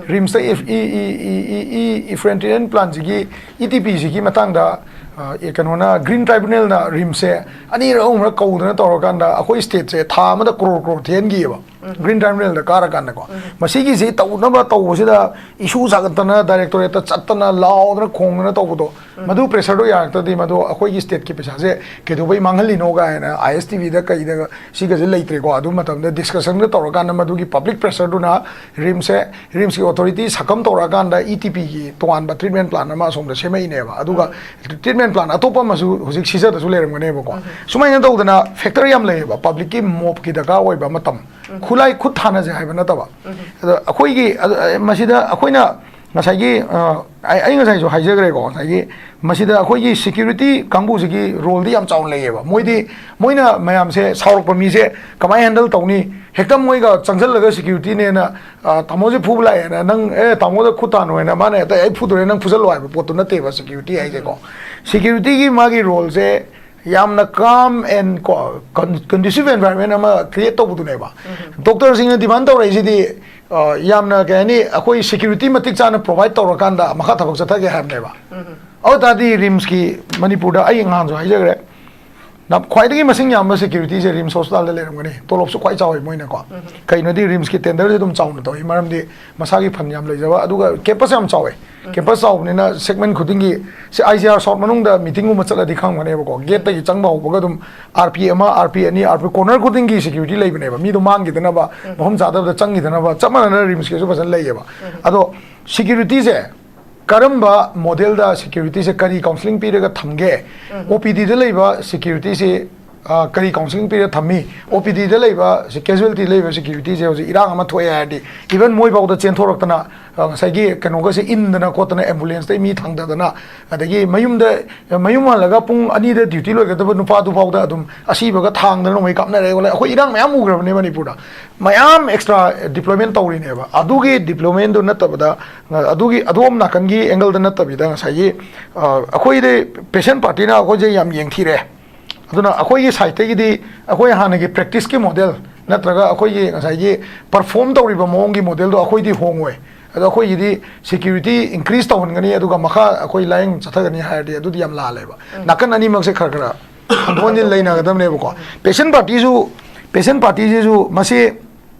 RIMSꯇ if- E- E- E- E- E- effluent treatment plantꯁꯤꯒꯤ, ETPꯁꯤꯒꯤ ꯃꯇꯥꯡꯗ ꯑ, ꯑꯦ, ꯀꯩꯅꯣꯅ, Green Tribunalꯅ RIMSꯁꯦ ꯑꯅꯤꯔꯛ ꯑꯍꯨꯝꯔꯛ ꯀꯧꯗꯅ ꯇꯧꯔꯀꯥꯟꯗ ꯑꯩꯈꯣꯏ stateꯁꯦ ꯊꯥ ꯑꯃꯗ crore crore ꯊꯤꯍꯟꯈꯤꯑꯕ꯫ Green Tribunalꯗ ꯀꯥꯔꯀꯥꯟꯗꯀꯣ꯫ ꯃꯁꯤꯒꯤꯁꯤ ꯇꯧꯅꯕ ꯇꯧꯕꯁꯤꯗ issue ꯁꯥꯒꯠꯇꯅ directorateꯇ ꯆꯠꯇꯅ ꯂꯥꯎꯗꯅ ꯈꯣꯡꯗꯅ ꯇꯧꯕꯗꯣ, ꯃꯗꯨ pressureꯗꯣ ꯌꯥꯔꯛꯇ꯭ꯔꯗꯤ ꯃꯗꯨ ꯑꯩꯈꯣꯏꯒꯤ stateꯀꯤ ꯄꯩꯁꯥꯁꯦ ꯀꯩꯗꯧꯕꯩ ꯃꯥꯡꯍꯜꯂꯤꯅꯣ ꯀꯥꯏꯅ ISTVꯗ ꯀꯩꯗ ꯁꯤꯒꯁꯦ ꯂꯩꯇ꯭ꯔꯦꯀꯣ꯫ ꯑꯗꯨ ꯃꯇꯝꯗ discussionꯒ ꯇꯧꯔꯀꯥꯟꯗ ꯃꯗꯨꯒꯤ public pressureꯗꯨꯅ RIMSꯁꯦ, RIMSꯀꯤ authority succumb ꯇꯧꯔꯛꯑꯀꯥꯟꯗ ETPꯒꯤ ꯇꯣꯉꯥꯟꯕ treatment plant ꯑꯃ ꯑꯁꯣꯝꯗ ꯁꯦꯝꯃꯛꯏꯅꯦꯕ꯫ ꯑꯗꯨꯒ treatment ꯄ꯭ꯂꯥꯟ ꯑꯇꯣꯞꯄ ꯑꯃꯁꯨ ꯍꯧꯖꯤꯛ ꯁꯤꯖꯗꯁꯨ ꯂꯩꯔꯝꯒꯅꯦꯕꯀꯣ꯫ ꯁꯨꯃꯥꯏꯅ ꯇꯧꯗꯅ ꯐꯦꯛꯇꯔ ꯌꯥꯝ ꯂꯩꯌꯦꯕ ꯄꯕ꯭ꯂꯤꯛꯀꯤ ꯃꯣꯞꯀꯤ ꯗꯔꯀꯥꯔ ꯑꯣꯏꯕ ꯑꯃ ꯇꯝ꯫ ꯈꯨꯠꯂꯥꯏ ꯈꯨꯠ ꯊꯥꯅꯁꯦ ꯍꯥꯏꯕ ꯅꯠꯇꯕ꯫ ꯑꯗꯣ ꯑꯩꯈꯣꯏꯒꯤ ꯑꯗꯨ, ꯑ, ꯃꯁꯤꯗ ꯑꯩꯈꯣꯏꯅ ꯉꯁꯥꯏꯒꯤ, ꯑ, ꯑꯩ ꯑꯩ ꯉꯁꯥꯏꯁꯨ ꯍꯥꯏꯖꯈ꯭ꯔꯦꯀꯣ, ꯉꯁꯥꯏꯒꯤ ꯃꯁꯤꯗ ꯑꯩꯈꯣꯏꯒꯤ ꯁꯦꯀ꯭ꯌꯨꯔꯤꯇꯤ ꯀꯥꯡꯕꯨꯁꯤꯒꯤ ꯔꯣꯜꯗꯤ ꯌꯥꯝ ꯆꯥꯎꯅ ꯂꯩꯌꯦꯕ꯫ ꯃꯣꯏꯗꯤ, ꯃꯣꯏꯅ ꯃꯌꯥꯝꯁꯦ ꯁꯥꯎꯔꯛꯄ ꯃꯤꯁꯦ ꯀꯃꯥꯏꯅ ꯍꯦꯟꯗꯜ ꯇꯧꯅꯤ? ꯍꯦꯛꯇ ꯃꯣꯏꯒ ꯆꯪꯁꯤꯜꯂꯒ ꯁꯦꯀ꯭ꯌꯨꯔꯤꯇꯤꯅꯦꯅ, ꯑ, "ꯇꯥꯃꯣꯁꯦ ꯐꯨꯕ ꯂꯥꯛꯑꯦꯅ ꯅꯪ, ꯑꯦ, ꯇꯥꯃꯣꯗ ꯈꯨꯠ ꯊꯥꯅꯣ" ꯍꯥꯏꯅ ꯃꯥꯅ ꯍꯦꯛꯇ "ꯑꯩ ꯐꯨꯗꯣꯔꯦ, ꯅꯪ ꯐꯨꯖꯜꯂꯣ" ꯍꯥꯏꯕ ꯄꯣꯠꯇꯨ ꯅꯠꯇꯦꯕ ꯁꯦꯀ꯭ꯌꯨꯔꯤꯇꯤ ꯍꯥꯏꯁꯦꯀꯣ꯫ ꯁꯦꯀ꯭ꯌꯨꯔꯤꯇꯤꯒꯤ ꯃꯥꯒꯤ ꯔꯣꯜꯁꯦ ꯌꯥꯝꯅ calm and ꯀꯣ, ꯀꯟ-, conducive environment ꯑꯃ ꯀ꯭ꯔꯤꯌꯦꯠ ꯇꯧꯕꯗꯨꯅꯦꯕ꯫ ꯗꯣꯛꯇꯔꯁꯤꯡꯅ ꯗꯤꯃꯥꯟ ꯇꯧꯔꯛꯏꯁꯤꯗꯤ, ꯑ, ꯌꯥꯝꯅ, ꯀꯩ ꯍꯥꯏꯅꯤ, ꯑꯩꯈꯣꯏ ꯁꯦꯀ꯭ꯌꯨꯔꯤꯇꯤ ꯃꯇꯤꯛ ꯆꯥꯅ ꯄ꯭ꯔꯣꯚꯥꯏꯗ ꯇꯧꯔꯀꯥꯟꯗ ꯃꯈꯥ ꯊꯕꯛ ꯆꯠꯊꯒꯦ ꯍꯥꯏꯕꯅꯦꯕ꯫ ꯑꯗꯨ ꯇꯥꯔꯗꯤ ꯔꯤꯝꯁꯀꯤ, ꯃꯅꯤꯄꯨꯔꯗ ꯑꯩ ꯅꯍꯥꯟꯁꯨ ꯍꯥꯏꯖꯈ꯭ꯔꯦ, ꯅ-, ꯈ꯭ꯋꯥꯏꯗꯒꯤ ꯃꯁꯤꯡ ꯌꯥꯝꯕ ꯁꯦꯀ꯭ꯌꯨꯔꯤꯇꯤꯁꯦ ꯔꯤꯝꯁ ꯍꯣꯁꯄꯤꯇꯥꯜꯗ ꯂꯩꯔꯝꯒꯅꯤ꯫ ꯇꯣꯂꯣꯞꯁꯨ ꯈ꯭ꯋꯥꯏ ꯆꯥꯎꯋꯤ ꯃꯣꯏꯅꯀꯣ꯫ ꯀꯩꯅꯣꯗꯤ ꯔꯤꯝꯁꯀꯤ ꯇꯦꯟꯗꯔꯁꯦ ꯑꯗꯨꯝ ꯆꯥꯎꯅ ꯇꯧꯋꯤ, ꯃꯔꯝꯗꯤ ꯃꯁꯥꯒꯤ ꯐꯟ ꯌꯥꯝ ꯂꯩꯖꯕ, ꯑꯗꯨꯒ ꯀꯦꯝꯄꯁ ꯌꯥꯝ ꯆꯥꯎꯋꯦ꯫ ꯀꯦꯝꯄꯁ ꯆꯥꯎꯕꯅꯤꯅ ꯁꯦꯒꯃꯦꯟ ꯈꯨꯗꯤꯡꯒꯤ, C I G R south ꯃꯅꯨꯡꯗ ꯃꯤꯇꯤꯡꯒꯨꯝꯕ ꯆꯠꯂꯗꯤ ꯈꯪꯕꯅꯦꯕꯀꯣ, ꯒꯦꯠꯇꯒꯤ ꯆꯪꯕ ꯍꯧꯕꯒ ꯑꯗꯨꯝ ꯑꯥꯔ ꯄꯤ ꯑꯃ, ꯑꯥꯔ ꯄꯤ ꯑꯅꯤ, ꯑꯥꯔ ꯄꯤ ꯀꯣꯔꯅꯔ ꯈꯨꯗꯤꯡꯒꯤ ꯁꯦꯀ꯭ꯌꯨꯔꯤꯇꯤ ꯂꯩꯕꯅꯦꯕ꯫ ꯃꯤꯗꯣ ꯃꯥꯡꯈꯤꯗꯅꯕ, ꯃꯐꯝ ꯆꯥꯗꯕꯗ ꯆꯪꯈꯤꯗꯅꯕ꯫ ꯆꯞ ꯃꯥꯟꯅꯅ ꯔꯤꯝꯁꯀꯤꯁꯨ ꯐꯖꯅ ꯂꯩꯌꯦꯕ꯫ ꯑꯗꯣ ꯁꯦꯀ꯭ꯌꯨꯔꯤꯇꯤꯁꯦ ꯀꯔꯝꯕ ꯃꯣꯗꯦꯜꯗ ꯁꯦꯀ꯭ꯌꯨꯔꯤꯇꯤꯁꯦ ꯀꯔꯤ ꯀꯥꯎꯟꯁꯤꯂꯤꯡ ꯄꯤꯔꯒ ꯊꯝꯒꯦ? ꯑꯣ ꯄꯤ ꯗꯤꯗ ꯂꯩꯕ ꯁꯦꯀ꯭ꯌꯨꯔꯤꯇꯤꯁꯤ, ꯑ, ꯀꯔꯤ ꯀꯥꯎꯟꯁꯤꯂꯤꯡ ꯄꯤꯔꯒ ꯊꯝꯃꯤ? ꯑꯣ ꯄꯤ ꯗꯤꯗ ꯂꯩꯕ ꯁꯤ, ꯀꯦꯖꯨꯋꯦꯜꯇꯤ ꯂꯩꯕ ꯁꯦꯀ꯭ꯌꯨꯔꯤꯇꯤꯁꯦ ꯍꯧꯖꯤꯛ ꯏꯔꯥꯡ ꯑꯃ ꯊꯣꯛꯑꯦ ꯍꯥꯏꯔꯗꯤ, ꯏꯚꯟ ꯃꯣꯏꯐꯥꯎꯗ ꯆꯦꯟꯊꯣꯔꯛꯇꯅ, ꯑ, ꯉꯁꯥꯏꯒꯤ ꯀꯩꯅꯣꯒꯁꯦ ꯏꯟꯗꯅ ꯈꯣꯠꯇꯅ, ꯑꯦꯝꯕꯨꯂꯦꯟꯁꯇꯩ ꯃꯤ ꯊꯥꯡꯗꯗꯅ, ꯑꯗꯒꯤ ꯃꯌꯨꯝꯗ, ꯃꯌꯨꯝ ꯍꯜꯂꯒ ꯄꯨꯡ ꯑꯅꯤꯗ ꯗ꯭ꯌꯨꯇꯤ ꯂꯣꯏꯒꯗꯕ ꯅꯨꯄꯥꯗꯨꯐꯥꯎꯗ ꯑꯗꯨꯝ ꯑꯁꯤꯕꯒ ꯊꯥꯡꯗꯅ ꯅꯣꯡꯃꯩ ꯀꯥꯞꯅꯔꯦ꯫ ꯑꯩꯈꯣꯏ ꯏꯔꯥꯡ ꯃꯌꯥꯝ ꯎꯈ꯭ꯔꯕꯅꯦ ꯃꯅꯤꯄꯨꯔꯗ꯫ ꯃꯌꯥꯝ ꯑꯦꯛꯁꯇ꯭ꯔꯥ ꯗꯤꯄ꯭ꯂꯣꯏꯃꯦꯟ ꯇꯧꯔꯤꯅꯦꯕ꯫ ꯑꯗꯨꯒꯤ ꯗꯤꯄ꯭ꯂꯣꯏꯃꯦꯟꯗꯨ ꯅꯠꯇꯕꯗ, ꯑꯗꯨꯒꯤ ꯑꯗꯣꯝ ꯅꯥꯀꯟꯒꯤ ꯑꯦꯡꯒꯜꯗ ꯅꯠꯇꯕꯤꯗ ꯉꯁꯥꯏꯒꯤ, ꯑ, ꯑꯩꯈꯣꯏꯗꯤ ꯄꯦꯁꯦꯟ ꯄꯥꯔꯇꯤꯅ ꯑꯩꯈꯣꯏꯁꯦ ꯌꯥꯝ ꯌꯦꯡꯊꯤꯔꯦ꯫ ꯑꯗꯨꯅ ꯑꯩꯈꯣꯏꯒꯤ ꯁꯥꯏꯠꯇꯒꯤꯗꯤ ꯑꯩꯈꯣꯏ ꯍꯥꯟꯅꯒꯤ ꯄ꯭ꯔꯦꯛꯇꯤꯁꯀꯤ ꯃꯣꯗꯦꯜ ꯅꯠꯇ꯭ꯔꯒ ꯑꯩꯈꯣꯏꯒꯤ ꯉꯁꯥꯏꯒꯤ ꯄꯔꯐꯣꯔꯝ ꯇꯧꯔꯤꯕ ꯃꯑꯣꯡꯒꯤ ꯃꯣꯗꯦꯜꯗꯣ ꯑꯩꯈꯣꯏꯗꯤ ꯍꯣꯡꯉꯣꯏ꯫ ꯑꯗꯣ ꯑꯩꯈꯣꯏꯒꯤꯗꯤ ꯁꯦꯀ꯭ꯌꯨꯔꯤꯇꯤ ꯏꯟꯀ꯭ꯔꯤꯖ ꯇꯧꯍꯟꯒꯅꯤ, ꯑꯗꯨꯒ ꯃꯈꯥ ꯑꯩꯈꯣꯏ ꯂꯥꯏꯌꯦꯡ ꯆꯠꯊꯒꯅꯤ ꯍꯥꯏꯔꯗꯤ ꯑꯗꯨꯗꯤ ꯌꯥꯝ ꯂꯥꯜꯂꯦꯕ꯫ ꯅꯥꯀꯟ ꯑꯅꯤꯃꯛꯁꯦ ꯈꯔ ꯈꯔ ꯍꯟꯗꯣꯛ ꯍꯟꯖꯤꯟ ꯂꯩꯅꯒꯗꯕꯅꯦꯕꯀꯣ꯫ ꯄꯦꯁꯦꯟ ꯄꯥꯔꯇꯤꯁꯨ, ꯄꯦꯁꯦꯟ ꯄꯥꯔꯇꯤꯁꯤꯁꯨ ꯃꯁꯤ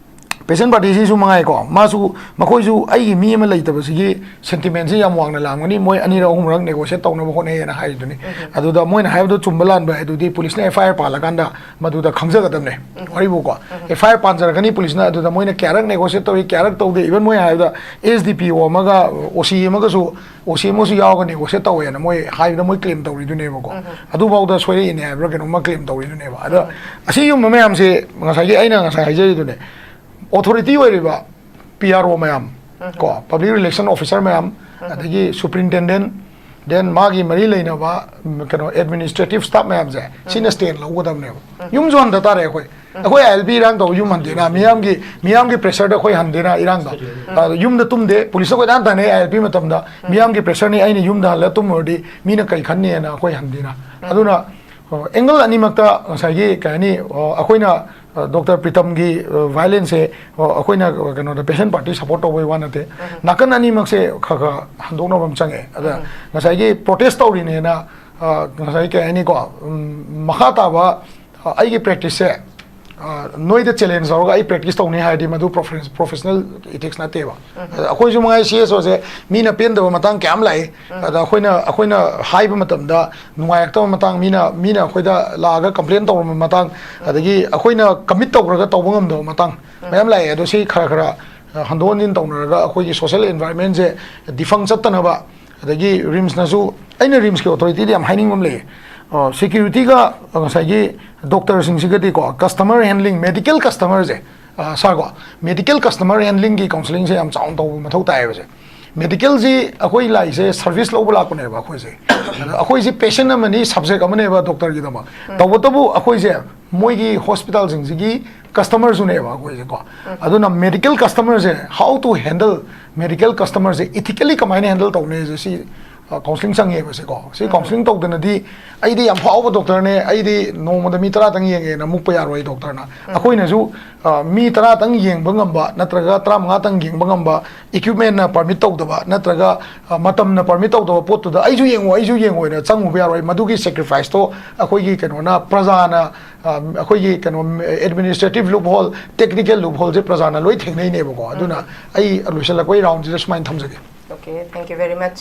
ꯄꯦꯁꯦꯟ ꯄꯥꯔꯇꯤꯁꯤꯁꯨ ꯃꯉꯥꯏꯀꯣ, ꯃꯥꯁꯨ, ꯃꯈꯣꯏꯁꯨ ꯑꯩꯒꯤ ꯃꯤ ꯑꯃ ꯂꯩꯇꯕꯁꯤꯒꯤ ꯁꯦꯟꯇꯤꯃꯦꯟꯁꯤ ꯌꯥꯝ ꯋꯥꯡꯅ ꯂꯥꯝꯒꯅꯤ꯫ ꯃꯣꯏ ꯑꯅꯤꯔꯛ ꯑꯍꯨꯝꯔꯛ ꯅꯦꯒꯣꯁꯤꯌꯦꯠ ꯇꯧꯅꯕ ꯍꯣꯠꯅꯩꯌꯦꯅ ꯍꯥꯏꯗꯨꯅꯤ꯫ ꯑꯗꯨꯗ ꯃꯣꯏꯅ ꯍꯥꯏꯕꯗꯣ ꯆꯨꯝꯕ ꯂꯥꯟꯕ ꯑꯗꯨꯗꯤ ꯄꯨꯂꯤꯁꯅ ꯑꯦꯐ ꯑꯥꯏ ꯑꯥꯔ ꯄꯥꯜꯂꯀꯥꯟꯗ ꯃꯗꯨꯗ ꯈꯪꯖꯒꯗꯕꯅꯦ꯫ ꯋꯥꯔꯤꯕꯨꯀꯣ, ꯑꯦꯐ ꯑꯥꯏ ꯑꯥꯔ ꯄꯥꯟꯖꯔꯛꯀꯅꯤ ꯄꯨꯂꯤꯁꯅ, ꯑꯗꯨꯗ ꯃꯣꯏꯅ ꯀꯌꯥꯔꯛ ꯅꯦꯒꯣꯁꯤꯌꯦꯠ ꯇꯧꯏ, ꯀꯌꯥꯔꯛ ꯇꯧꯗꯦ, ꯏꯚꯟ ꯃꯣꯏ ꯍꯥꯏꯕꯗ ꯑꯦꯁ ꯗꯤ ꯄꯤ ꯑꯣ ꯑꯃꯒ ꯑꯣ ꯁꯤ ꯑꯃꯒꯁꯨ, ꯑꯣ ꯁꯤ ꯑꯃꯁꯨ ꯌꯥꯎꯔꯒ ꯅꯦꯒꯣꯁꯤꯌꯦꯠ ꯇꯧꯋꯦꯅ ꯃꯣꯏ ꯍꯥꯏꯕꯗ ꯃꯣꯏ ꯀ꯭ꯂꯦꯝ ꯇꯧꯔꯤꯗꯨꯅꯦꯕꯀꯣ꯫ ꯑꯗꯨꯐꯥꯎꯗ ꯁꯣꯏꯔꯛꯏꯅꯦ ꯍꯥꯏꯕ꯭ꯔꯥ ꯀꯩꯅꯣꯝꯃ ꯀ꯭ꯂꯦꯝ ꯇꯧꯔꯤꯗꯨꯅꯦꯕ꯫ ꯑꯗ ꯑꯁꯤꯒꯨꯝꯕ ꯃꯌꯥꯝꯁꯦ ꯉꯁꯥꯏꯒꯤ ꯑꯩꯅ ꯉꯁꯥꯏ ꯍꯥꯏꯖꯔꯤꯗꯨꯅꯦ, ꯑꯣꯊꯣꯔꯤꯇꯤ ꯑꯣꯏꯔꯤꯕ ꯄꯤ ꯑꯥꯔ ꯑꯣ ꯃꯌꯥꯝ, ꯀꯣ, ꯄꯕ꯭ꯂꯤꯛ ꯔꯤꯂꯦꯁꯟ ꯑꯣꯐꯤꯁꯥꯔ ꯃꯌꯥꯝ, ꯑꯗꯒꯤ ꯁꯨꯄ꯭ꯔꯤꯟꯇꯦꯟꯗꯦꯟ, ꯗꯦꯟ ꯃꯥꯒꯤ ꯃꯔꯤ ꯂꯩꯅꯕ, ꯎꯝ, ꯀꯩꯅꯣ, ꯑꯦꯗꯃꯤꯅꯤꯁꯇ꯭ꯔꯦꯇꯤꯚ ꯁ꯭ꯇꯥꯐ ꯃꯌꯥꯝꯁꯦ, ꯁꯤꯅ ꯁ꯭ꯇꯦꯟ ꯂꯧꯒꯗꯕꯅꯦꯕ꯫ ꯌꯨꯝꯁꯨ ꯍꯟꯗ ꯇꯥꯔꯦ ꯑꯩꯈꯣꯏ꯫ ꯑꯩꯈꯣꯏ ꯑꯥꯏ ꯑꯦꯜ ꯄꯤ ꯏꯔꯥꯡ ꯇꯧꯕ ꯌꯨꯝ ꯍꯟꯗꯦꯅ, ꯃꯤꯌꯥꯝꯒꯤ, ꯃꯤꯌꯥꯝꯒꯤ ꯄ꯭ꯔꯦꯁꯔꯗ ꯑꯩꯈꯣꯏ ꯍꯟꯗꯦꯅ ꯏꯔꯥꯡꯗꯣ꯫ ꯑ, ꯌꯨꯝꯗ ꯇꯨꯝꯗꯦ, ꯄꯨꯂꯤꯁꯇ ꯀꯣꯏꯇꯥꯟ ꯇꯥꯟꯅꯩ ꯑꯥꯏ ꯑꯦꯜ ꯄꯤ ꯃꯇꯝꯗ꯫ ꯃꯤꯌꯥꯝꯒꯤ ꯄ꯭ꯔꯦꯁꯔꯅꯤ, ꯑꯩꯅ ꯌꯨꯝꯗ ꯍꯜꯂ ꯇꯨꯝꯃꯨꯔꯗꯤ ꯃꯤꯅ ꯀꯩ ꯈꯟꯅꯤꯅ ꯑꯩꯈꯣꯏ ꯍꯟꯗꯦꯅ꯫ ꯑꯗꯨꯅ, ꯑ, ꯑꯦꯡꯒꯜ ꯑꯅꯤꯃꯛꯇ ꯉꯁꯥꯏꯒꯤ, ꯀꯩ ꯍꯥꯏꯅꯤ, ꯑ, ꯑꯩꯈꯣꯏꯅ, ꯑ, ꯗꯣꯛꯇꯔ ꯄ꯭ꯔꯤꯇꯝꯒꯤ, ꯑ, ꯚꯥꯏꯂꯦꯟꯁꯁꯦ, ꯑ, ꯑꯩꯈꯣꯏꯅ, ꯑ, ꯀꯩꯅꯣꯗ ꯄꯦꯁꯦꯟ ꯄꯥꯔꯇꯤ ꯁꯞꯄꯣꯔꯠ ꯇꯧꯕꯩ ꯋꯥ ꯅꯠꯇꯦ꯫ ꯅꯥꯀꯟ ꯑꯅꯤꯃꯛꯁꯦ ꯈꯔ ꯈꯔ ꯍꯟꯗꯣꯛꯅꯕ ꯑꯃ ꯆꯪꯉꯦ꯫ ꯑꯗ ꯉꯁꯥꯏꯒꯤ ꯄ꯭ꯔꯣꯇꯦꯁ ꯇꯧꯔꯤꯅꯦꯅ, ꯑ, ꯉꯁꯥꯏ ꯀꯩ ꯍꯥꯏꯅꯤꯀꯣ, ꯎꯝ, ꯃꯈꯥ ꯇꯥꯕ, ꯑ, ꯑꯩꯒꯤ ꯄ꯭ꯔꯦꯛꯇꯤꯁꯁꯦ, ꯑ, ꯅꯣꯏꯗ ꯆꯦꯂꯦꯟꯖ ꯇꯧꯔꯒ ꯑꯩ ꯄ꯭ꯔꯦꯛꯇꯤꯁ ꯇꯧꯅꯤ ꯍꯥꯏꯔꯗꯤ ꯃꯗꯨ ꯄ꯭ꯔꯣꯐꯦ-, ꯄ꯭ꯔꯣꯐꯦꯁꯅꯦꯜ ꯏꯊꯤꯛꯁ ꯅꯠꯇꯦꯕ꯫ ꯑꯗ ꯑꯩꯈꯣꯏꯁꯨ ꯃꯉꯥꯏ ꯁꯤ ꯑꯦꯁ ꯑꯣꯁꯦ ꯃꯤꯅ ꯄꯦꯟꯗꯕ ꯃꯇꯥꯡ ꯀꯌꯥꯝ ꯂꯥꯛꯏ꯫ ꯑꯗ ꯑꯩꯈꯣꯏꯅ, ꯑꯩꯈꯣꯏꯅ ꯍꯥꯏꯕ ꯃꯇꯝꯗ ꯅꯨꯡꯉꯥꯏꯔꯛꯇꯕ ꯃꯇꯥꯡ, ꯃꯤꯅ, ꯃꯤꯅ ꯑꯩꯈꯣꯏꯗ ꯂꯥꯛꯑꯒ ꯀꯝꯄ꯭ꯂꯦꯟ ꯇꯧꯔꯝꯕ ꯃꯇꯥꯡ, ꯑꯗꯒꯤ ꯑꯩꯈꯣꯏꯅ ꯀꯃꯤꯠ ꯇꯧꯈ꯭ꯔꯒ ꯇꯧꯕ ꯉꯝꯗꯕ ꯃꯇꯥꯡ ꯃꯌꯥꯝ ꯂꯥꯛꯑꯦ꯫ ꯑꯗꯣ ꯁꯤ ꯈꯔ ꯈꯔ, ꯑ, ꯍꯟꯗꯣꯛ ꯍꯟꯖꯤꯟ ꯇꯧꯅꯔꯒ ꯑꯩꯈꯣꯏꯒꯤ ꯁꯣꯁꯦꯜ ꯑꯦꯟꯚꯥꯏꯔꯟꯃꯦꯟꯁꯦ ꯗꯤꯐꯪ ꯆꯠꯇꯅꯕ, ꯑꯗꯒꯤ ꯔꯤꯝꯁꯅꯁꯨ, ꯑꯩꯅ ꯔꯤꯝꯁꯀꯤ ꯑꯣꯊꯣꯔꯤꯇꯤꯗ ꯌꯥꯝ ꯍꯥꯏꯅꯤꯡꯕ ꯑꯃ ꯂꯩꯌꯦ꯫ ꯑ, ꯁꯦꯀ꯭ꯌꯨꯔꯤꯇꯤꯒ, ꯑ, ꯉꯁꯥꯏꯒꯤ ꯗꯣꯛꯇꯔꯁꯤꯡꯁꯤꯒꯗꯤꯀꯣ, ꯀꯁꯇꯃꯔ ꯍꯦꯟꯗ꯭ꯂꯤꯡ, ꯃꯦꯗꯤꯀꯦꯜ ꯀꯁꯇꯃꯔꯁꯦ, ꯑ, ꯁꯥꯔꯀꯣ, ꯃꯦꯗꯤꯀꯦꯜ ꯀꯁꯇꯃꯔ ꯍꯦꯟꯗ꯭ꯂꯤꯡꯒꯤ ꯀꯥꯎꯟꯁꯤꯂꯤꯡꯁꯦ ꯌꯥꯝ ꯆꯥꯎꯅ ꯇꯧꯕ ꯃꯊꯧ ꯇꯥꯏꯌꯦꯕꯁꯦ꯫ ꯃꯦꯗꯤꯀꯦꯜꯁꯤ ꯑꯩꯈꯣꯏ ꯂꯥꯛꯏꯁꯦ ꯁꯔꯚꯤꯁ ꯂꯧꯕ ꯂꯥꯛꯄꯅꯦꯕ ꯑꯩꯈꯣꯏꯁꯦ꯫ ꯑꯗ ꯑꯩꯈꯣꯏꯁꯦ ꯄꯦꯁꯦꯟ ꯑꯃꯅꯤ, ꯁꯕꯖꯦꯛ ꯑꯃꯅꯦꯕ ꯗꯣꯛꯇꯔꯒꯤꯗꯃꯛ꯫ ꯇꯧꯕꯇꯕꯨ ꯑꯩꯈꯣꯏꯁꯦ ꯃꯣꯏꯒꯤ ꯍꯣꯁꯄꯤꯇꯥꯜꯁꯤꯡꯁꯤꯒꯤ ꯀꯁꯇꯃꯔꯁꯨꯅꯦꯕ ꯑꯩꯈꯣꯏꯁꯦꯀꯣ꯫ ꯑꯗꯨꯅ ꯃꯦꯗꯤꯀꯦꯜ ꯀꯁꯇꯃꯔꯁꯦ, how to handle medical customerꯁꯦ ethically ꯀꯃꯥꯏꯅ ꯍꯦꯟꯗꯜ ꯇꯧꯅꯤꯁꯦ, ꯁꯤ ꯀꯥꯎꯟꯁꯤꯂꯤꯡ ꯆꯪꯉꯦꯕ ꯁꯤꯀꯣ꯫ ꯁꯤ ꯀꯥꯎꯟꯁꯤꯂꯤꯡ ꯇꯧꯗꯅꯗꯤ ꯑꯩꯗꯤ ꯌꯥꯝ ꯐꯥꯎꯕ ꯗꯣꯛꯇꯔꯅꯦ, ꯑꯩꯗꯤ ꯅꯣꯡꯃꯗ ꯃꯤ ꯇꯔꯥꯇꯪ ꯌꯦꯡꯉꯦꯅ ꯃꯨꯛꯄ ꯌꯥꯔꯣꯏ ꯗꯣꯛꯇꯔꯅ꯫ ꯑꯩꯈꯣꯏꯅꯁꯨ ꯑ, ꯃꯤ ꯇꯔꯥꯇꯪ ꯌꯦꯡꯕ ꯉꯝꯕ ꯅꯠꯇ꯭ꯔꯒ ꯇꯔꯥꯃꯉꯥꯇꯪ ꯌꯦꯡꯕ ꯉꯝꯕ, ꯏꯀ꯭ꯋꯤꯞꯃꯦꯟꯅ ꯄꯔꯃꯤꯠ ꯇꯧꯗꯕ ꯅꯠꯇ꯭ꯔꯒ ꯑ, ꯃꯇꯝꯅ ꯄꯔꯃꯤꯠ ꯇꯧꯗꯕ ꯄꯣꯠꯇꯨꯗ ꯑꯩꯁꯨ ꯌꯦꯡꯉꯣ, ꯑꯩꯁꯨ ꯌꯦꯡꯉꯣꯅ ꯆꯪꯉꯨꯕ ꯌꯥꯔꯣꯏ꯫ ꯃꯗꯨꯒꯤ ꯁꯦꯀ꯭ꯔꯤꯐꯥꯏꯁꯇꯣ ꯑꯩꯈꯣꯏꯒꯤ ꯀꯩꯅꯣꯅ, ꯄ꯭ꯔꯖꯥꯅ, ꯑ, ꯑꯩꯈꯣꯏꯒꯤ ꯀꯩꯅꯣ, ꯑꯦꯗꯃꯤꯅꯤꯁꯇ꯭ꯔꯦꯇꯤꯞ ꯂꯨꯞ ꯍꯣꯜ, ꯇꯦꯛꯅꯤꯀꯦꯜ ꯂꯨꯞ ꯍꯣꯜꯁꯦ ꯄ꯭ꯔꯖꯥꯅ ꯂꯣꯏ ꯊꯦꯡꯅꯩꯅꯦꯕꯀꯣ꯫ ꯑꯗꯨꯅ ꯑꯩ ꯂꯣꯏꯁꯤꯜꯂꯛꯄꯒꯤ ꯔꯥꯎꯟꯁꯤꯗ ꯁꯨꯃꯥꯏꯅ ꯊꯝꯖꯒꯦ꯫ Okay, thank you very much.